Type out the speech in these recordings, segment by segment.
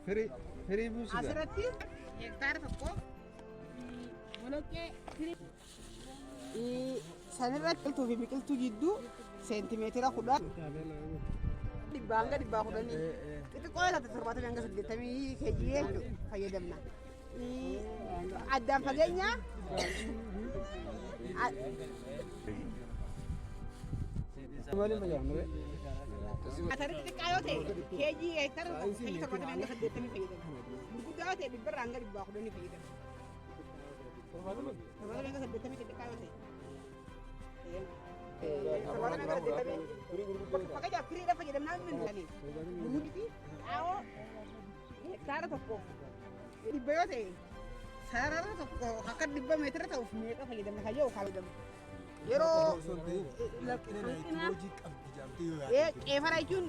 Firii buusuudha. Asirratti hektaara tokko boloqqee firii sanirratti biqiltuu fi biqiltuu jidduu seentimeetira 10 dhibba hanga 110 xixiqqoo yoo taate 70 hanga 80 kg jechuudha fayyadamna. Addaan fageenya Atarri xixiqqaa yoo ta'e kg hektaara tokko kg 70 hanga 80 fayyadamna. Gurguddaa yoo ta'e dhibbarraa hanga 110 fayyadamna. 70 hanga 80 xixiqqaa yoo ta'e. 70 hanga 80 fakkeenyaaf firiidha fayyadamnaa inni sanii. Gurgudditi xaa'oo hektaara tokkoof dhibba yoo ta'e sarara tokko akka dhibba meetira ta'uuf meeqa fayyadamna kan jedhu fayyadamna. Yeroo Osoo hin ta'in hanqina naayitiroojiin qabdi jedhamtee yoo yaadde. Qeefara jechuun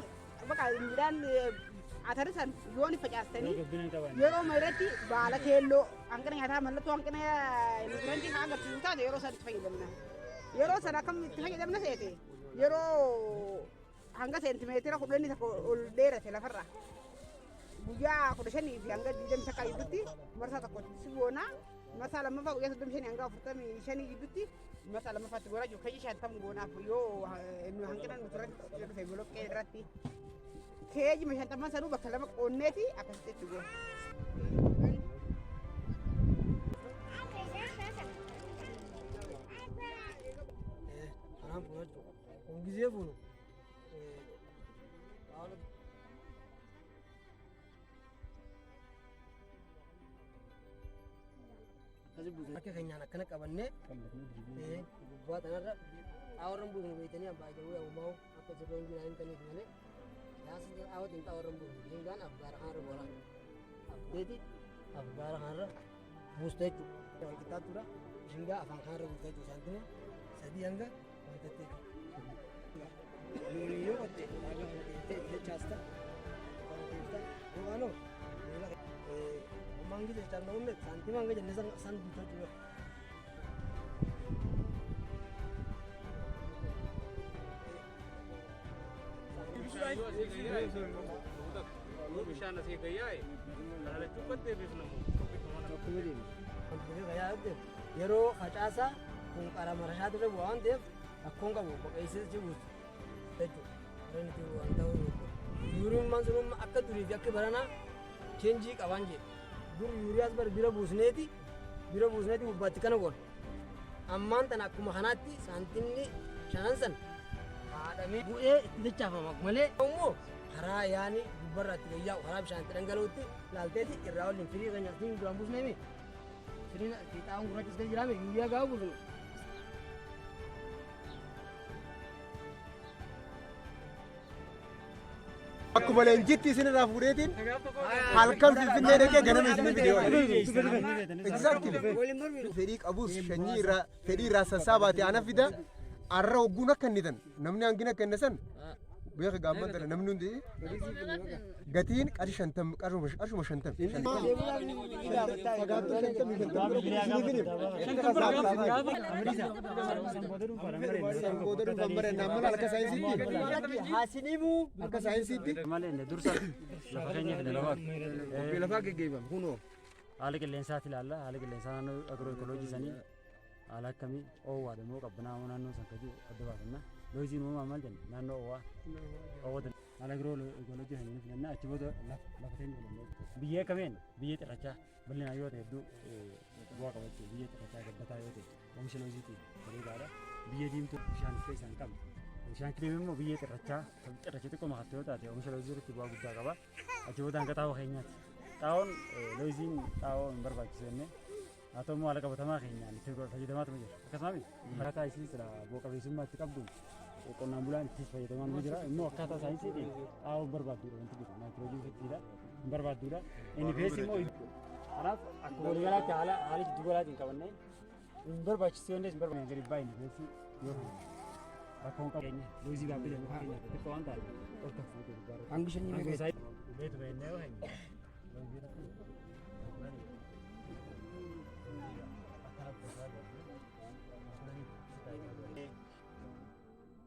bakka midhaan atarri san yoon facaastanii yeroo irratti baala keelloo hanqina nyaataa mallattoo hanqina nutrientii kan agarsiisu taate yeroo san itti fayyadamna. Yeroo san akkam itti fayyadamna seete yeroo hanga seentimeetira 11 ol dheerate lafarraa guyyaa 15 fi hanga 21 gidduutti marsaa tokkotti si goona. Marsaa lammaffaa guyyaa 35 hanga 45 gidduutti marsaa lammaffaatti goonaa jiru. Keeji 50 goonaaf yoo nu hanqina nuti dhufe boloqqee irratti. Keeji 50 sanuu bakka lama qoonneeti akkasitti itti goona. Kanaan fuuna jechuudha. Kun gizee fuunu Harka keenyaan akkana qabannee gubbaa tanarra xaawwarra hin buufnu beektanii abbaa ijawwee uumaa'u akka sirroo hin jiraan hin taniif malee yaasa xaawwatiin xaawwarra hin buufnu bishingaan afgaara kanarra boora abdeeti afgaara kanarra buusta jechuudha. Wal qixxaattuudha bishingaa afaan kanarra buusta jechuudha saantima sadii hanga walqixxee jechuudha. Loonii yoo qotte laagaa kana deemtee itti dachaasta kana deemta yookaanoo miila ammaan gisa jechaan namoonni saantima hanga jenne san guutuu jechuudha. Bishaan asii gayyaa'e kana lachuu gad deebifna moo tokkichuma Wanti yeroo facaasaa kun qara marashaa irra bu'a waan ta'eef rakkoon qabu baqeessee achi buustu jechuudha. Warra nuti waan ta'uu yuuriyummaan sun akka durii fi akka baranaa cheenjii qabaan jedhe. Dur yuuriyaas bar bira buusneeti gubbaatti kana goona. Ammaan tana akkuma kanaatti saantimni shanan san haadhamee bu'ee itti dachaafama malee immoo karaa yaani gubbarraa itti gayyaa'u karaa bishaan itti dhangala'utti laalteeti irraa waliin firii keenya asiin duraan buusneemi. Firiin xaa'oon gurraachis gadi jiraame yuuriyaa gaafa buusnu. Akkuma leenjitti isin irraa fuudheetiin halkan Finfinnee dhaqee ganama isin fidee. Exactly. Fedhii qabus sanyii irraa fedhii irraa sassaabaate ana fida arra hogguun akka inni tan namni hangina akka inni san beeka gaamman tana namni hundi gatiin qarshii 50 qarshuma 50. Fagaattuu 50 50 San booda dhuunfaan barannaan mala akka saayinsiitti. Haasiniimuu. Akka saayinsiitti. Malee inni dursa lafa keenya fida. Qophii lafaa geggeeffame kunoo. Haala qilleensaati ilaalla. Haala qilleensaa naannoo agiroo ikoloojii sanii haala akkamii oowwaadha moo qabbanaa'aa moo naannoo san kajuu adda baafanna. Looziin uumamaan maal jenna naannoo oowwaa. Oowwata haala agiroo ikoloojii sanii filanna achi booda lafa keenya filanna. Biyyee akkamii biyyee xirrachaa bal'inaan yoo ta'e hedduu bu'aa qaba jechuudha. Biyyee xirrachaa gabbataa yoo ta'e oomisha looziitiif bareedaadha. Biyyee diimtuu bishaan of keessaa hin qabne. Bishaan kireemii immoo biyyee xirrachaa xirracha xiqqoo makatte yoo taate oomisha loozii irratti bu'aa guddaa qaba. Achi booda hanga xaa'oo keenyaati. Xaa'oon looziin xaa'oo hin barbaachisu jennee haa ta'u immoo haala qabatamaa keenyaan itti fayyadamaatu jira. Akkasumas akkaataa isii sila bu'a qabeessummaa itti qabdu Qonnaan bulaan ittis fayyadamaa ni jira. Immoo akkaataa saayinsiitiin xaa'oo barbaadduudha wanti jiru. Naayitiroojiin fittiidha. Hin barbaadduudha. NPS immoo kanaaf akka waliigalaatti haala haala jiddu galaatiin qabannee hin barbaachisu yoo hin barbaachise gadi baay'ee NPS yoo rakkoon qabu loozii gaaffii jedhamu fakkeenyaaf xiqqoo waan ta'eef ol kaffuu jiru. Hangi shanyii meeqa? Beetu beeknee yoo hin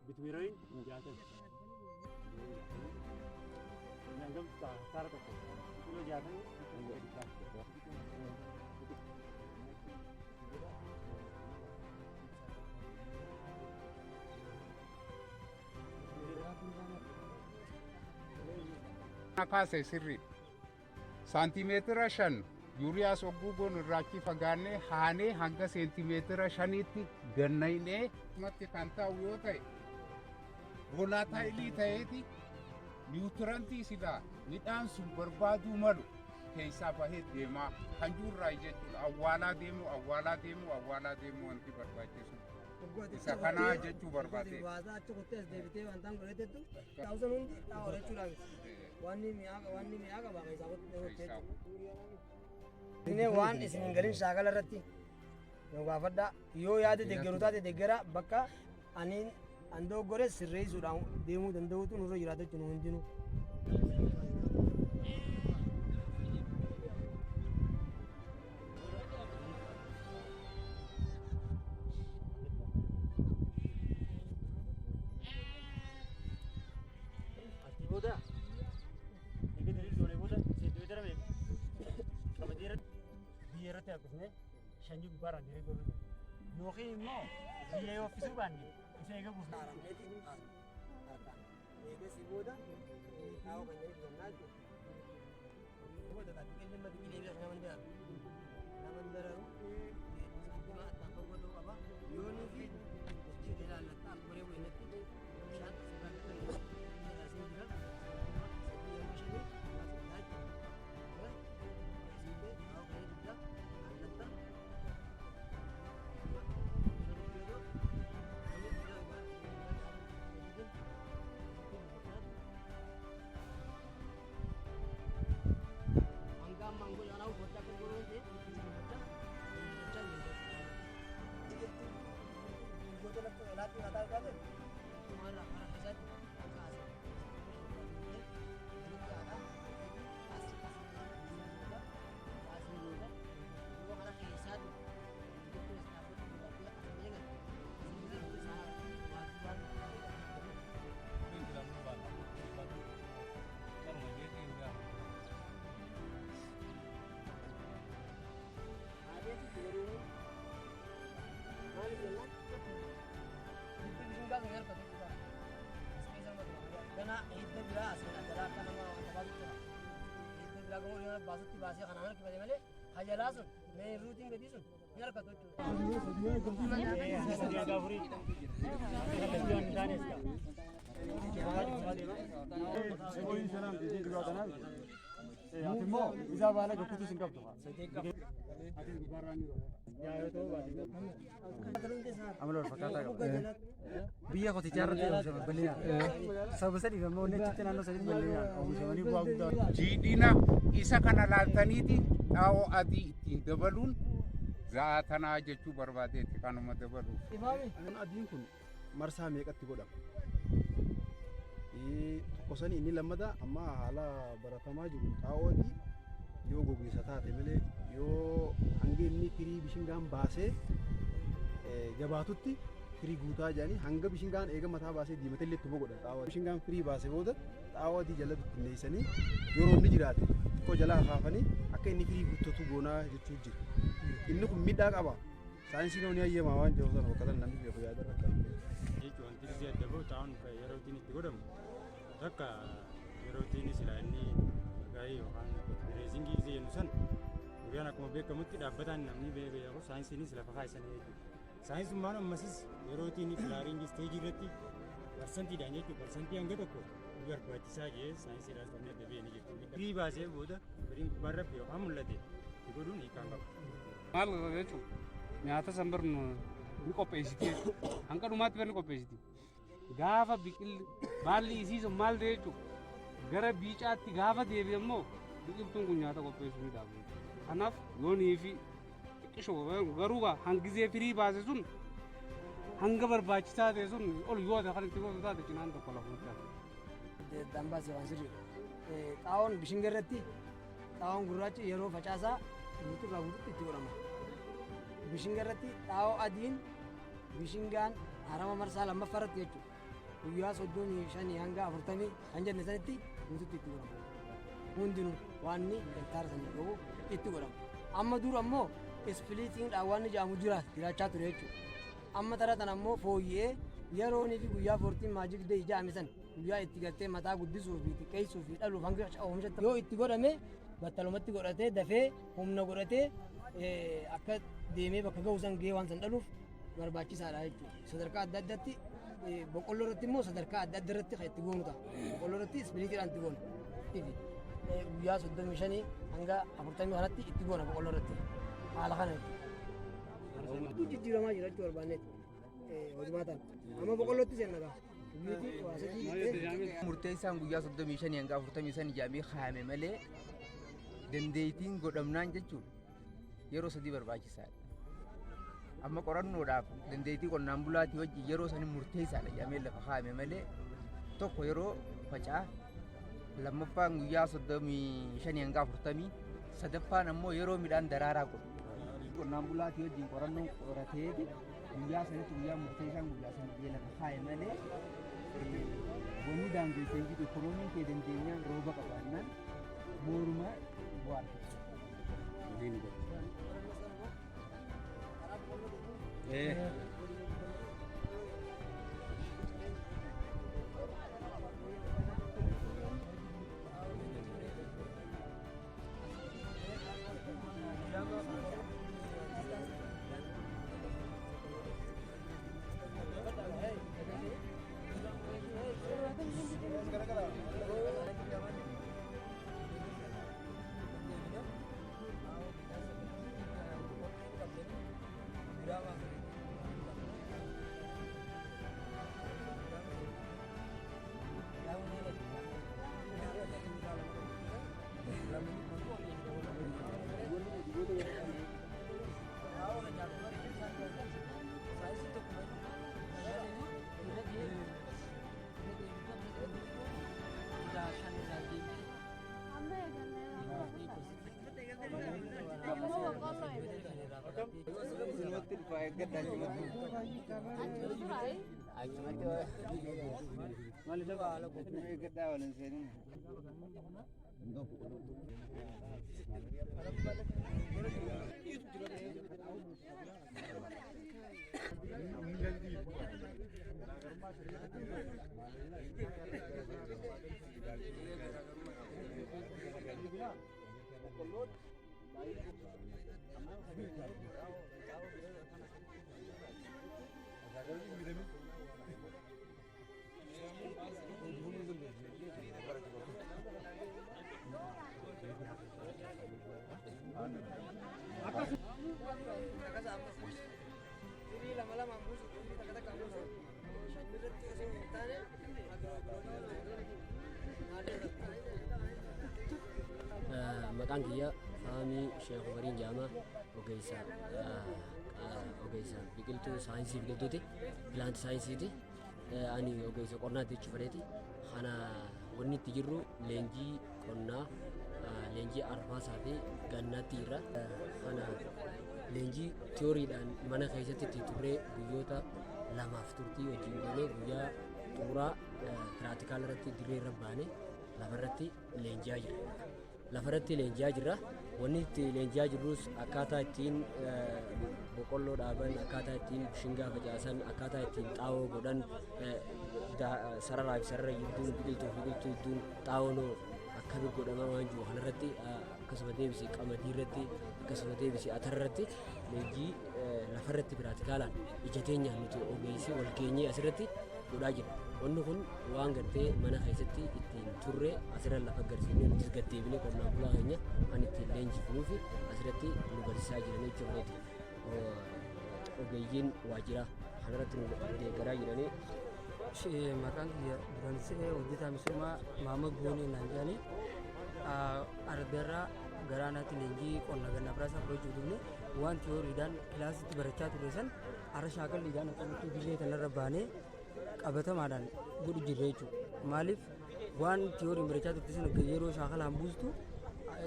Bitmiroin 60. Hangam hektaara tokko kiiloo 60 hanga 100. Kaase sirriidha. Saantimeetira 5 yuuriyaas hogguu goonu irraa achi fagaannee haanee hanga seentimeetira 5tti gannaynee matti kan ta'u yoo ta'e volatile ta'eeti nutrient silaa midhaan sun barbaaduu malu keessaa bahee deemaa kan juurraa jechuudha. Awwaalaa deemuu, awwaalaa deemuu, awwaalaa deemuu wanti barbaachisu. Isa kanaa jechuu barbaade. Baasaa achi kuttee as deebitee wantaan godhatettu xaa'oo hundi xaa'oo jechuudhaaf wanni mi'aa wanni mi'aa qaba keessaa kuttee jechuudha. Isin waan isin hin galin shaakala irratti nu gaafadhaa, yoo yaada deeggaru taate deeggara, bakka ani an dogoggore sirreessuudhaan deemuu danda'utu nurra jiraata jechuudha hundinuu. Achi booda eega diriir goonee booda seentimeetira meeqa qamadii irratti biyya irratti harkisnee shanyii gubbaarraan diriir godhuu dandeenya. Yookiin immoo biyya yoo uffisuu baanne isa eega buufne. Haaramneeti harkaan eegasii booda xaa'oo kan jedhu fudhannaa jechuudha. Booda biqilli amma biqilee bira nama hin dararu. Nama hin dararu. Saantima addaan fagoo ta'uu qaba. Yoonii fi dachee ilaallatta akka baree wayinatti bishaan asirraa biqilee jira. Saantima 3 hanga 5 jechuudha. Xaa'oo kan jedhu allatta. Gana hidda biraa asiin adda akka nama wanta baasutti jira. Hidda biraa gamoo dhiyoo baasutti baasee kanaan harkifate malee hajalaa sun mee ruutiin gadii sun ni harkatu jechuudha. 3 hanga 4 kallattii waan hin taanes gaa. Ati immoo isaa baala gakkutus hin qabdu. Ati gubbaarraa ni yaa yoo ta'u baate amala wal fakkaataa qaba. Biyya qotichaa irratti oomishama bal'inaan. Saba sadiif ammoo inni achitti naannoo sadiitti bal'inaan oomishamanii bu'aa guddaa. Jiidhina isa kana laaltaniiti xaa'oo adii ittiin dabaluun za'aatanaa jechuu barbaadeetti kanuma dabaluuf. Adiin kun marsaa meeqatti godhama? Tokko sanii inni lammata amma haala baratamaa jiru xaa'oo adii yoo gogiinsa taate malee yoo hanga inni firii bishingaan baasee jabaatutti firii guutaa jedhanii hanga bishingaan eega mataa baasee diimatee illee ittuma godhan xaa'oo adii. Bishingaan firii baasee booda xaa'oo adii jala bittinneessanii yeroo inni jiraate xiqqoo jalaa kaafanii akka inni firii guuttatu goonaa jechuu jira. Inni kun miidhaa qaba. Saayinsiin ni hayyamaa waan jiru sana bakka sana namni beeku yaada irra kan. Jechuun wanti gisee adda bahu xaa'oon yeroo ittiin itti godhamu takka yeroo ittiin silaa inni gahee yookaan dressing gisee jennu san guyyaan akkuma beekamutti dhaabbataan namni beeku saayinsiinis lafa kaayisanii jechuudha. Saayinsummaan ammasis yeroo ittiin flowering stage irratti parsantiidhaan jechuudha parsantii hanga tokko ni barbaachisaa jee saayinsiidhaan wanni adda bahee ni jirtu. Firii baasee booda firiin gubbaarra yookaan mul'ate itti godhuun hiikaan qaba. Maal jechuun nyaata san bar ni qopheessiti jechuudha. Hanga dhumaatti bar ni qopheessiti. Gaafa biqilli baalli isii sun maal ta'e jechuudha gara biicaatti gaafa deebi'e immoo biqiltuun kun nyaata qopheessuu ni dhaabu. Kanaaf yoonii fi xiqqishoo garuu hangizee firii baase sun hanga barbaachisaa ta'e sun ol yoo ta'e kan itti gootu taate cinaan tokko lafumatti hafa. Dambaasee waan sirriidha. Xaa'oon bishinga irratti xaa'oon gurraachi yeroo facaasaa guuturraa guututti itti godhama. Bishinga irratti xaa'oo adiin bishingaan harama marsaa lammaffaa irratti jechuudha. Guyyaa 35 hanga 40 kan jenne sanitti guututti itti godhama. Hundinuu waan inni hektaara sanii gahu itti godhama. Amma dur ammoo splittingdhaan waan jedhamu jira jiraachaa ture jechuudha. Amma tara tan ammoo fooyyee yeroonii fi guyyaa 14 magic day jedhame san guyyaa itti galtee mataa guddisuu fi xiqqeessuu fi dhaluuf hanga oomishatti yoo itti godhame battalumatti godhatee dafee humna godhatee akka deemee bakka ga'u san gahee waan san dhaluuf barbaachisaadha jechuudha. Sadarkaa adda addaatti boqqolloo irratti immoo sadarkaa adda adda irratti kan itti goonu ta'a. Boqqolloo irratti splitiidhaan itti goona. Guyyaa 35 hanga 40 kanatti itti goona boqqolloo irratti. Haala kana jechuudha. Jijjiiramaa jira jechuu barbaanneeti. Hojimaataan. Amma boqqollootti seenna gaa. Guyyiitii waa sadii. Murteessaan guyyaa 35 hanga 45 jedhamee kaayame malee dandeettiin godhamnaan jechuudha yeroo sadii barbaachisaadha. Amma qorannoodhaaf dandeettii qonnaan bulaatii wajjin yeroo sanii murteessaadha jedhamee lafa kaayame malee tokko yeroo facaa, lammaffaan guyyaa 35 hanga 40, sadaffaan ammoo yeroo midhaan daraaraa godhu. Qonnaan bulaatii wajjin qorannoon qorateeti guyyaa sanitti guyyaa murteessaan guyyaa sanii lafa kaaye malee wanni daangeessee hin jiru. Ikoonomiin kee dandeenyaan rooba qabaannaan booruma bu'aa argata. Firii lama lamaan buusu, firii takka takkaan buusu. Sanyii irratti osoo hin taane Maqaan kiyya Faamii Sheekh Umariin jedhama. Ogeessa biqiltuu saayinsii biqiltuuti. Plant scienceiiti. Ani ogeessa qonnaati jechuu fedheeti. Kana wanni itti jirru leenjii qonnaa leenjii arfaasaa fi gannaatti jirra. Kana leenjii tiyooriidhaan mana keessatti itti turree guyyoota lamaaf turtii wajjin goonee guyyaa xumuraa practical irratti dirree irra baane lafarratti leenji'aa jirra. Lafarratti leenji'aa jirra. Wanni itti leenji'aa jirrus akkaataa ittiin boqqolloo dhaaban, akkaataa ittiin bishingaa facaasan, akkaataa ittiin xaa'oo godhan, sararaa fi sarara gidduun, biqiltuu fi biqiltuu gidduun xaa'oon akkami godhama waan jiru kanarratti, akkasuma deebisee qamadii irratti, akkasuma deebisee atara irratti leenjii lafarratti practicalaan ija teenyaan nuti ogeessi wal geenyee asirratti godhaa jira. Wanni kun waan gartee mana keessatti ittiin turre asirra lafa agarsiifnee nutis gaddeebinee qonnaan bulaa keenya kan ittiin leenjifnuu fi asirratti nu barsiisaa jiran jechuudha. Ogeeyyiin waajjiraa kanarratti nu deeggaraa jiranii. Maqaan kiyya duraan hojjetaa misoomaa Maamad Boonee naan jedhani. Ardarraa garaanaatti leenjii qonna ganna biraasaa fudhachuu dhufne, waan tiyooriidhaan kilaasitti barachaa ture san har'a shaakalliidhaan akkamitti dirree kanarra baanee qabatamaadhaan godhu jirra jechuudha. Maaliif, waan tiyooriin barachaa turte sana yeroo shaakalaan buustu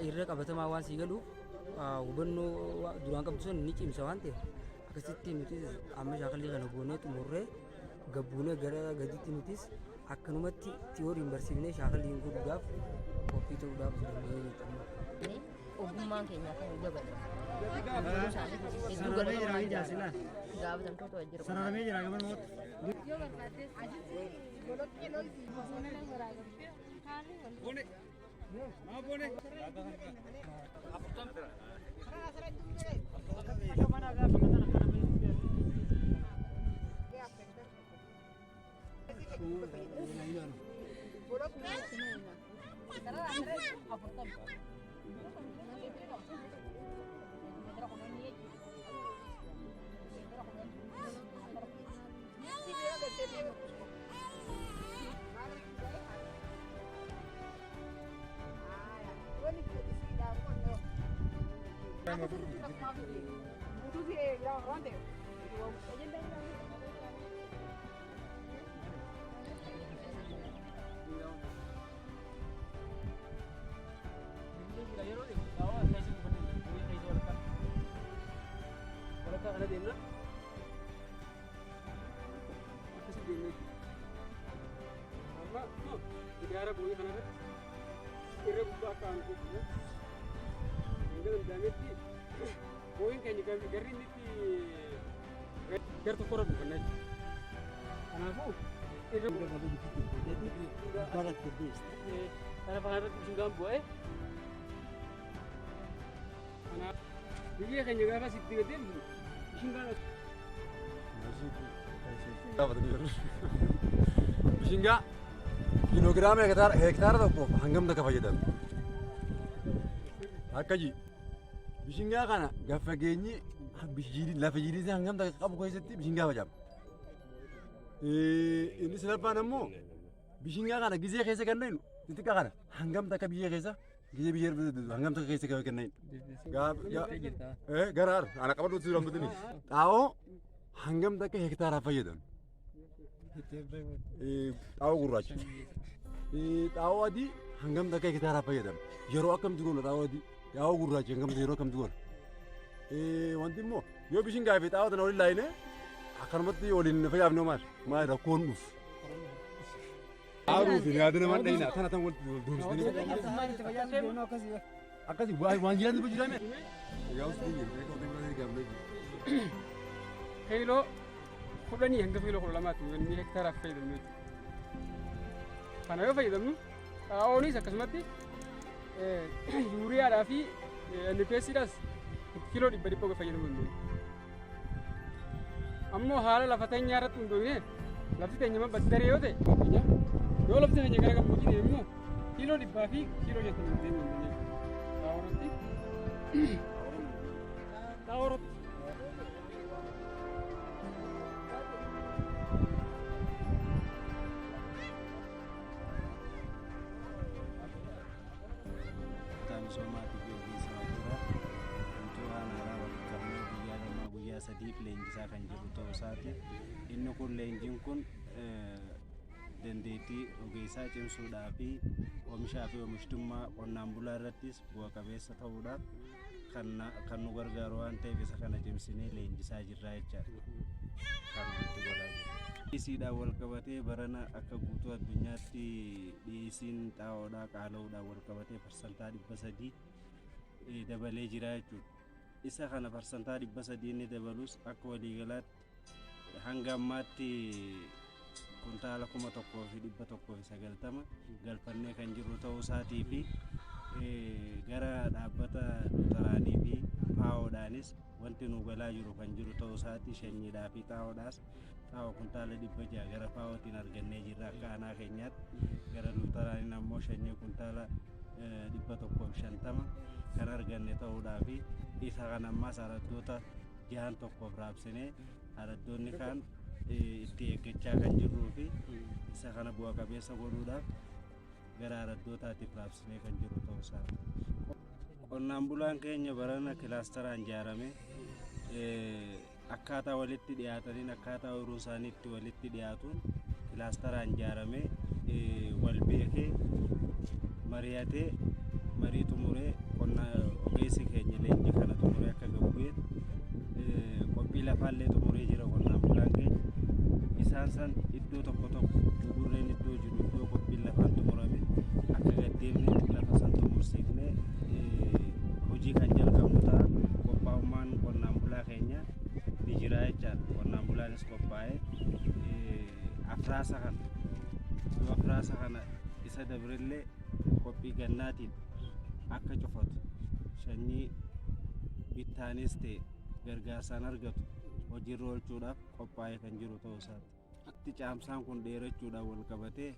irra qabatamaa waan sii galuuf, hubannoo duraan qabdu sun ni cimsa waan ta'eef, akkasitti nuti amma shaakallii kana goonee xumurree gabbuunee gara gaditti nutis akkanumatti tiyooriin barsiifnee shaakalliin godhuudhaaf qophii ta'uudhaaf danda'ee jechuudha. Ogummaan keenya akka nu dabalu. Hedduu galatoomaa jaalladha. Gaafatamtoota waajjira. Sararamee jira gamanumatti. Yoo barbaadde boloqqee lolti. Bone. Maa bone. Walakkaa kana deemna. Akkasi deemna jechuudha. Amma gidaara booyii kanarratti irra gubbaa akka aanu jechuudha. Hanga danda'ametti booyiin keenya garri inni itti gar tokkorra buufanna jechuudha. Kanaafuu irra Kanaaf kanarratti bishingaan bu'ee, kanaaf biyya keenya gaafa sitti gad deemtu bishingaan. Bishingaa kiiloogiraama hektaara tokkoof hangam takka fayyadamu? Akka ji bishingaa kana gad fageenyi lafa jiidhinsa hangam takka qabu keessatti bishingaa facaafna. Inni sadaffaan ammoo bishingaa kana gizee keessa kan dhaynu xixiqqaa kana hangam takka biyya keessa gizee biyya hangam takka keessa kan dhaynu. Gara ana qabadhu si rambatini. Xaa'oo hangam takka hektaaraaf fayyadamu? Xaa'oo gurraacha. Xaa'oo adii hangam takka hektaaraaf fayyadamu? Yeroo akkamti goona xaa'oo adii? Xaa'oo gurraacha hangam yeroo akkamti goona? Wanti immoo yoo bishingaa fi xaa'oo tana waliin laayine akkanumatti waliin facaafne maal? Maal rakkoon dhufu? Haaruu fi yaada namaan dhayina tana tan walitti duubistanii. Akkasi waan jiraan dubbachuu jiraame. Egaa usi biyya egaa. Kiiloo 10 hanga kiiloo 12tti wanni hektaaraaf fayyadamnu jechuudha. Kana yoo fayyadamnu, xaa'oonis akkasumatti yuuriyaadhaa fi NPSdhaas kiiloo 100 100 fayyadamuu dandeenya. Ammoo haala lafa teenyaa irratti hundoofne, lafti teenya baddaree yoo ta'e, yoo lafti teenya gara gammoojjii ta'e immoo kiiloo 100 fi kiiloo 50 deemuu dandeenya. Xaa'oo irratti. Xaa'oo irratti. Misoomaatiif ogeessa waajjira guutuu aanaaraa waliin qabnee guyyaa 2, guyyaa 3f leenjisaa kan jiru ta'uu isaati. Inni kun leenjiin kun dandeettii ogeessaa cimsuudhaa fi oomishaa fi oomishtummaa qonnaan bulaa irrattis bu'a qabeessa ta'uudhaaf kan nu gargaaru waan ta'eef, isa kana cimsinee leenjisaa jirra jechaadha. Kan itti godhaa jirra. Dhiyeessiidhaan wal qabatee barana akka guutuu addunyaatti dhiyeessiin xaa'oodhaa qaala'uudhaan wal qabatee 300% dabalee jira jechuudha. Isa kana 300% inni dabalus akka waliigalaatti hanga ammaatti kuntaala 1190 galfannee kan jirru ta'uu isaatii fi gara dhaabbata Luuteraanii fi FAOdhaanis wanti nu galaa jiru kan jiru ta'uu isaati. Sanyiidhaa fi xaa'oodhaas xaa'oo kuntaala 600 gara FAOtiin argannee jirra akka aanaa keenyaatti. Gara Luuteraaniin ammoo sanyii kuntaala 150 kan arganne ta'uudhaa fi isa kan ammaas araddoota jahan tokkoof raabsinee, araddoonni kaan itti eeggachaa kan jirruu fi isa kana bu'a qabeessa godhuudhaaf gara araddootaatiif raabsinee kan jiru ta'uu isaa. Qonnaan bulaan keenya barana kilaasteraan ijaarame akkaataa walitti dhiyaataniin, akkaataa ooyiruu isaaniitti walitti dhiyaatuun kilaasteraan ijaarame, wal beekee, mari'atee, marii xumuree, qonna ogeessi keenya leenjii kana xumuree akka gabbu'eet qophii lafaallee xumuree jira. Qonnaan bulaan keenya isaan san iddoo tokko tokko gugurreen iddoo jiru, iddoo qophiin lafaan xumurame akka gaddeemne lafa san xumursiifnee hojii kan jalqabnu ta'a. Qophaa'ummaan qonnaan bulaa keenya ni jira jechaadha. Qonnaan bulaanis qophaa'ee afraasa kana, yoo afraasa kana isa dabrillee qophii gannaatiin akka cufatu, sanyii bittaanis ta'e gargaarsaan argatu hojiirra oolchuudhaaf qophaa'ee kan jiru ta'uu isaati. Itti caamsaan kun dheerachuudhaan wal qabatee,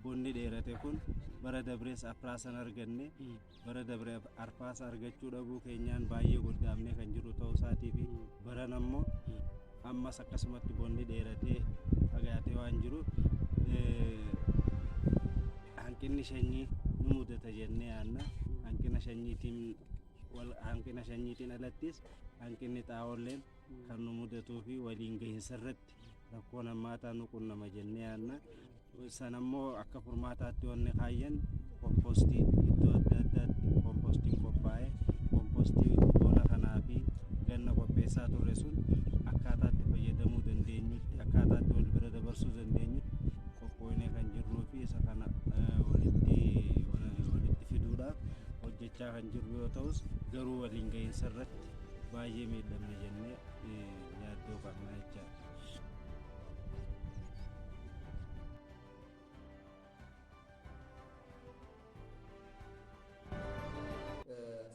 bonni dheerate kun, bara dabrees afraasan arganne. Bara dabre arfaasa argachuu dhabuu keenyaan baay'ee goddaamnee kan jiru ta'uu isaatii fi baran ammoo ammas akkasumatti bonni dheeratee fagaatee waan jiru hanqinni sanyii nu mudata jennee yaadna. Hanqina sanyiitiin alattis hanqinni xaa'oolleen kan nu mudatuu fi waliin gahinsa irratti rakkoon hammaataa nu qunnama jennee yaadna. Sanammoo akka furmaataatti wanni kaayyan kompoostii, iddoo adda addaatti kompoostiin qophaa'ee, kompoostii bona kanaa fi ganna qopheessaa turre sun akkaataatti fayyadamuu dandeenyutti, akkaataatti wal bira dabarsuu dandeenyutti qophoonee kan jirruu fi isa kana walitti fiduudhaaf hojjechaa kan jirru yoo ta'us, garuu waliin gahinsa irratti baay'ee miidhamne jennee yaaddoo qabna jechaadha.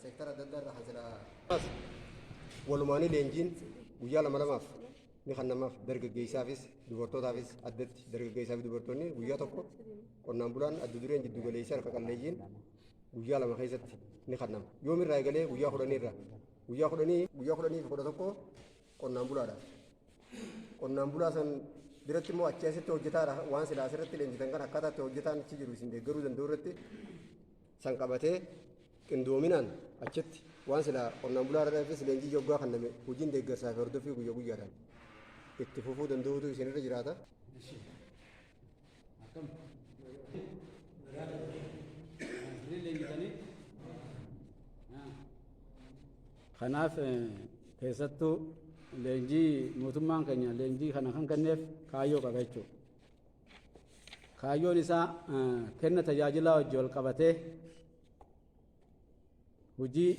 Seektara adda addaa irraa kan silaa walumaanii leenjiin guyyaa lama lamaaf ni kennamaaf, dargaggeessaafis dubartootaafis addatti, dargaggeessaa fi dubartoonni guyyaa tokko, qonnaan bulaan adda dureen jiddu galeessaa harka qalleeyyiin guyyaa 2 keessatti ni kennama. Yoomirraa eegalee? Guyyaa 10 irraa. Guyyaa 10, guyyaa 10 fi 11 qonnaan bulaadhaaf. Qonnaan bulaa san biratti immoo achi asitti hojjetaadha, waan silaa asirratti leenjitan kan akkaataa itti hojjetaan achi jiru isin deeggaruu danda'u irratti san qabatee qindoominaan achitti waan silaa qonnaan bulaa irraafis leenjii yoggaa kenname hojiin deeggarsaa fi hordoffii guyyaa guyyaadhaan itti fufuu danda'utu isinirra jiraata. Akkam? Leenjitanii? Kanaaf keessattuu leenjii mootummaan keenya leenjii kana kan kenneef kaayyoo qaba jechuudha. Kaayyoon isaa kenna tajaajilaa wajji wal qabatee hojii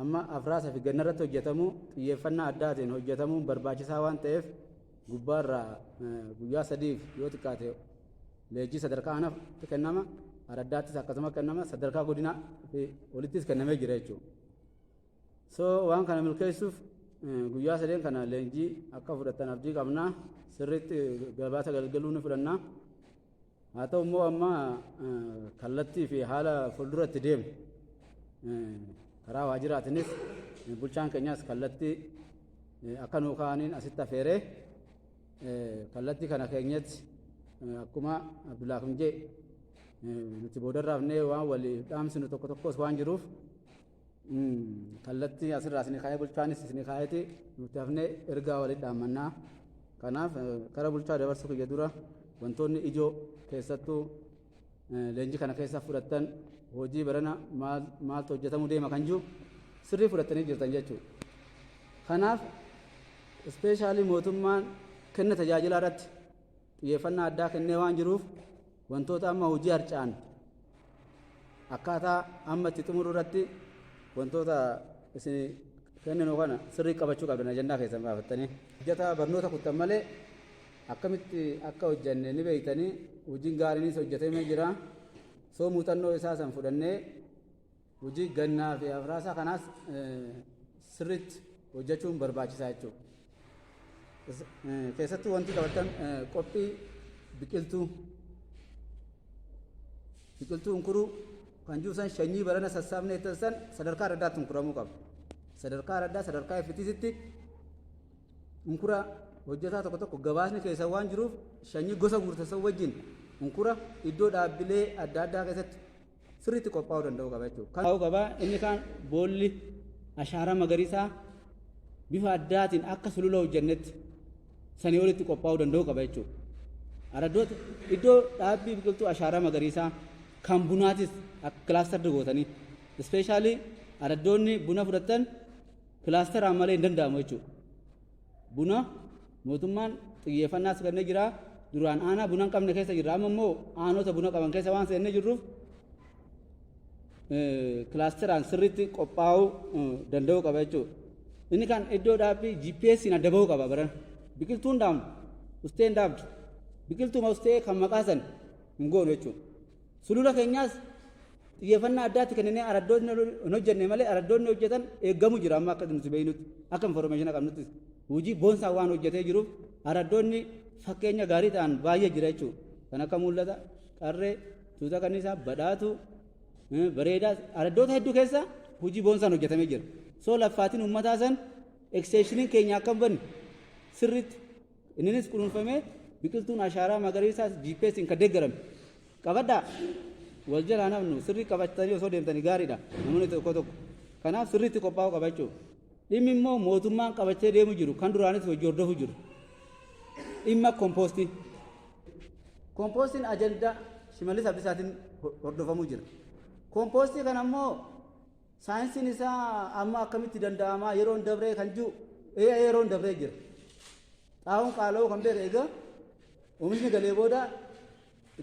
amma afraasa fi ganna irratti hojjetamu xiyyeeffannaa addaatiin hojjetamuun barbaachisaa waan ta'eef, gubbaarraa guyyaa 3f yoo xiqqaate leenjii sadarkaa aanaatti kennama, araddaattis akkasuma kennama, sadarkaa godinaa fi olittis kennamee jira jechuudha. So waan kana milkeessuuf guyyaa sadeen kana leenjii akka fudhatan abdii qabna. Sirriitti gabaasa galgaluu ni fudhanna. Haa ta'u immoo amma kallattii fi haala fuulduratti deemu karaa waajjiraatiinis bulchaan keenyas kallattii akka nuu kaa'aniin asitti afeeree, kallattii kana keenyatti akkuma Abdullaakim jee nuti boodarraafnee waan waliif dhaamsinu tokko tokkos waan jiruuf, kallattii asirraa isinii kaa'ee, bulchaanis isinii kaa'eeti, nuti hafnee ergaa walitti dhaammannaa. Kanaaf kara bulchaa dabarsuu kiyya dura wantoonni ijoo keessattuu leenjii kana keessa fudhattan, hojii barana maaltu hojjetamuu deema kan jiru sirrii fudhattanii jirtan jechuudha. Kanaaf ispeeshaalii mootummaan kenna tajaajilaa irratti xiyyeeffannaa addaa kennee waan jiruuf, wantoota amma hojii harca'an akkaataa amma itti xumuruu irratti wantoota isin kenninu kana sirrii qabachuu qabdan, ajandaa keessan baafattanii. Hojjetaa barnoota kuttan malee akkamitti akka hojjenne ni beektanii, hojiin gaariinis hojjetamee jira. Soo muuxannoo isaa san fudhannee hojii gannaa fi afraasaa kanaas sirriitti hojjechuun barbaachisaa jechuudha. Keessattuu wanti qabattan qophii biqiltuu unkuruu kan jiru san, sanyii barana sassaabnee san sadarkaa adda addaatti unkuramuu qaba. Sadarkaa adda addaa, sadarkaa FTCtti unkura Hojjetaa tokko tokko gabaasni keessa waan jiruuf sanyii gosa guurtasa wajjin unkura iddoo dhaabbilee adda addaa keessatti sirriitti qophaa'uu danda'uu qaba jechuudha. Kan qaba inni kaan boolli ashaaraa magariisaa bifa addaatiin akka sulula hojjennetti sanii olitti qophaa'uu danda'uu qaba jechuudha. Araddoota iddoo dhaabbii biqiltuu ashaaraa magariisaa kan bunaatis akka cluster gootanii, especially araddoonni buna fudhatan clusteraan malee hin danda'amu jechuudha. Buna mootummaan xiyyeeffannaas kennee jira. Duraan aanaa buna hin qabne keessa jirra. Amma immoo aanota buna qaban keessa waan seennee jirruuf clusteraan sirriitti qophaa'uu danda'uu qaba jechuudha. Inni kan iddoo dhaabbii GPS'n adda bahuu qaba baran. Biqiltuun dhaabnu ustee hin dhaabdu. Biqiltuuma ustee kan maqaa san hin goonu jechuudha. Sulula keenyaas xiyyeeffannaa addaatti kenninee araddoonni hin hojjenne malee araddoonni hojjetan eeggamu jira. Amma akka nuti beeknutti, akka information qabnutti, hojii boonsaa waan hojjetee jiruuf araddoonni fakkeenya gaarii ta'an baay'ee jira jechuudha. Kan akka Mul'ata, Qarree, Tuuta Kanniisaa, Badhaatu, Bareedaa, araddoota hedduu keessa hojii boonsaan hojjetamee jira. So laffaatiin uummataa san extensioniin keenya akka hin banne sirriitti inninis kunuunfamee biqiltuun ashaaraa magariisaas GPS'n kan deeggarame. Qabadhaa, wal jalaa nafnu sirrii qabatanii osoo deemtanii gaariidha namoonni tokko tokko. Kanaaf sirriitti qophaa'uu qaba jechuudha. Dhimmi immoo mootummaan qabachee deemu jiru kan duraanis hojii hordofu jiru. Dhimma kompoostii. Kompoostiin ajandaa Shimallis Abdiisaatiin hordofamuu jira. Kompoostii kana immoo saayinsiin isaa amma akkamitti danda'amaa, yeroon dabree kan jiru, yeroon dabree jira. Xaa'oon qaala'uu kan beeka egaa oomishni galee booda,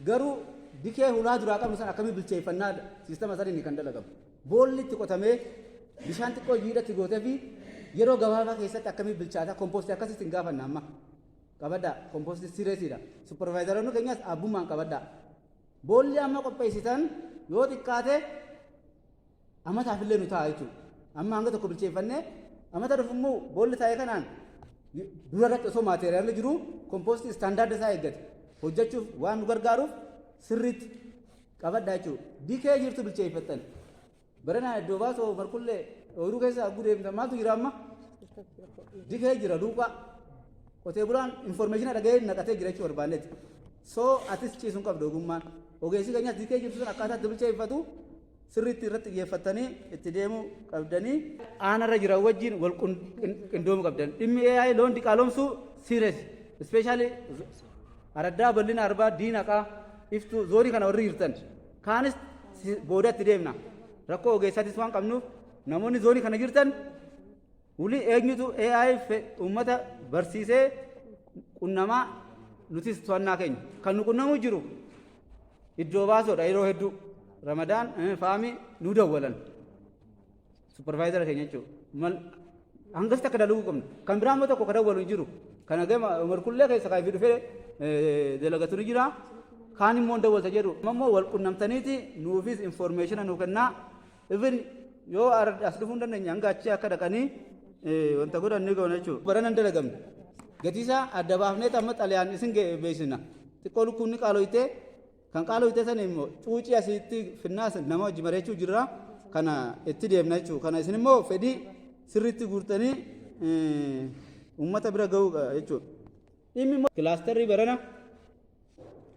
garuu dikee hulaa duraa qabnu san akkamii bilcheeffannaa systema saniin kan dalagamu. Boolli itti qotamee bishaan xiqqoo jiidhatti gootee fi yeroo gabaabaa keessatti akkamii bilchaata kompoostii akkasitti hin gaafanna amma. Qabadhaa, kompoostii seriousiidha. Supervisoronni keenyas abbummaan qabadhaa. Boolli amma qopheessitan yoo xiqqaate amataaf illee nu ta'a jechuudha. Amma hanga tokko bilcheeffannee amata dhufu immoo boolli taa'e kanaan dura irratti osoo materialli jiru kompoostii standard isaa eeggate hojjechuuf waan nu gargaaruuf sirriitti qabadhaa jechuudha. Dikee jirtu bilcheeffattan. Baranaa iddoo baasoo marqullee ooyiruu keessa hagguu deemtan maaltu jira amma? Dikee jira duukaa. Qotee bulaan information dhaga'ee naqatee jira jechuu barbaanneeti. So atis ciisuun qabdu ogummaan. Ogeessi keenyas dikee jirtu sun akkaataa itti bilcheeffatu sirriitti irratti xiyyeeffattanii itti deemuu qabdanii. Aanarra jiran wajjin wal qindoomuu qabdan. Dhimmi AI loon diqaalomsuu serious. Especially araddaa Bal'ina Arbaa, Diinaqaa, Iftuu zoonii kana warri jirtan. Kaanis boodatti deemna. Rakkoo ogeessaatis waan qabnuuf namoonni zoonii kana jirtan wuli eenyutu AI uummata barsiisee qunnamaa, nutis to'annaa keenya. Kan nu qunnamuu jiru iddoo baasoodha. Yeroo hedduu Ramadaan faamii nu dawwalan. Supervisor keenya jechuudha. Hangas takka dalaguu qabna. Kan biraa immoo tokko ka dawwalu hin jiru. Kana gama Umarkullee keessa kaayifii dhufee dalagatu ni jira. Kaan immoo dawwalta jedhu. Amma immoo wal qunnamtaniiti nuufis information nuu kennaa. Even yoo as dhufuu hin dandeenye hanga achii akka dhaqanii wanta godhan ni goona jechuudha. Barana hin dalagamne. Gatii isaa adda baafnee amma xalayaan isin beeksisna. Xiqqoo lukkuun ni qaaloytee, kan qaaloyte san immoo cuucii asitti finnaas nama hojii mari'achuu jirra. Kana itti deemna jechuudha. Kana isin immoo fedhii sirriitti guurtanii uummata bira ga'uu jechuudha. Dhimmi immoo clusterri barana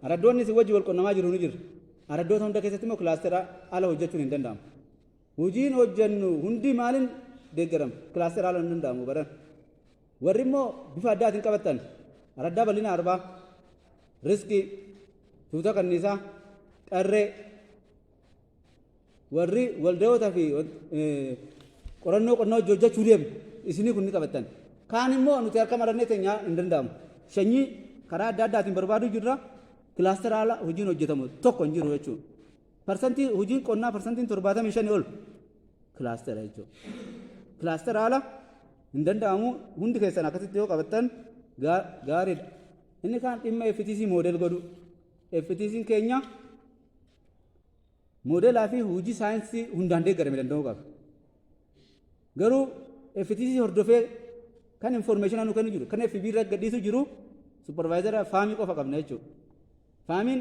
araddoonni isin wajji wal qunnamaa jiru ni jira. Araddoota hunda keessatti immoo clustera ala hojjechuun hin danda'amu. Hojiin hojjennu hundi maaliin deeggarama? Clustera ala hin danda'amu barana. Warri immoo bifa addaatiin qabattan araddaa Bal'ina Arbaa, Riskii, Tuuta Kanniisaa, Qarree, warri waldayoota fi qorannoo qonnaa hojii hojjechuu deemu isinii kun ni qabattan. Kaan immoo nuti harka marannee teenyaa hin danda'amu. Sanyii karaa adda addaatiin barbaaduu jirra. Clustera ala hojiin hojjetamu tokko hin jiru jechuudha. Parsantii hojiin qonnaa parsantiin 75 ol clustera jechuudha. Clustera ala hin danda'amu. Hundi keessan akkasitti yoo qabattan gaariidha. Inni kaan dhimma FTC model godhu. FTC'n keenya modelaa fi hojii saayinsii hundaan deeggarame danda'uu qaba. Garuu FTC hordofee kan information nu kennu jiru, kan FB irra gadhiisu jiru supervisor faamii qofa qabna jechuudha. Faamiin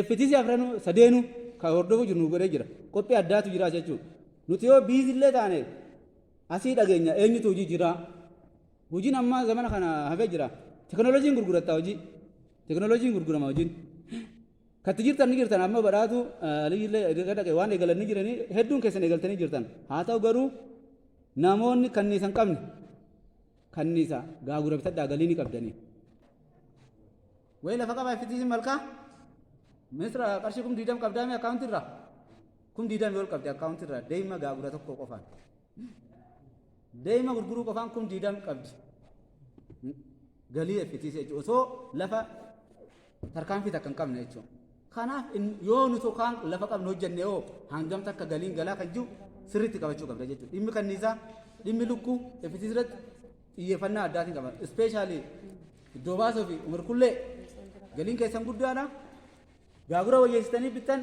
FTC afranuu sadeenuu kan hordofu jiru nu godhee jira. Qophii addaatu jira jechuudha. Nuti yoo busyllee taane asii dhageenya eenyutu hojii jira. Hojiin ammaa zamana kana hafee jira. Teknooloojiin gurguratta hojii. Teknooloojiin gurgurama hojiin. Katti jirtan ni jirtan amma badhaatu aliyyillee erga dhaqe waan eegalan ni jiranii hedduun keessan eegaltanii jirtan. Haa ta'u garuu namoonni kanniisa hin qabne kanniisa gaagura bitadhaa galii ni qabdanii. Wayi lafa qabaa iffitiisin malkaa ministira qarshii 20,000 qabdaame akkaawuntii irraa 20,000 ol qabdi akkaawuntii irraa deema gaagura tokko qofaan. Deema gurguruu qofaan 20,000 qabdi. Galii FTC jechuudha. Osoo lafa tarkaanfii takka hin qabne jechuudha. Kanaaf yoo nuti kaan lafa qabnu hojjenne hoo hangam takka galiin galaa kan jiru sirriitti qabachuu qabda jechuudha. Dhimmi kanniisaa, dhimmi lukkuu FTC irratti xiyyeeffannaa addaatiin qaba. Ispeeshaalii iddoo baasuu fi umar kullee galiin keessan guddaadha. Gaagura wayyeessitanii bittan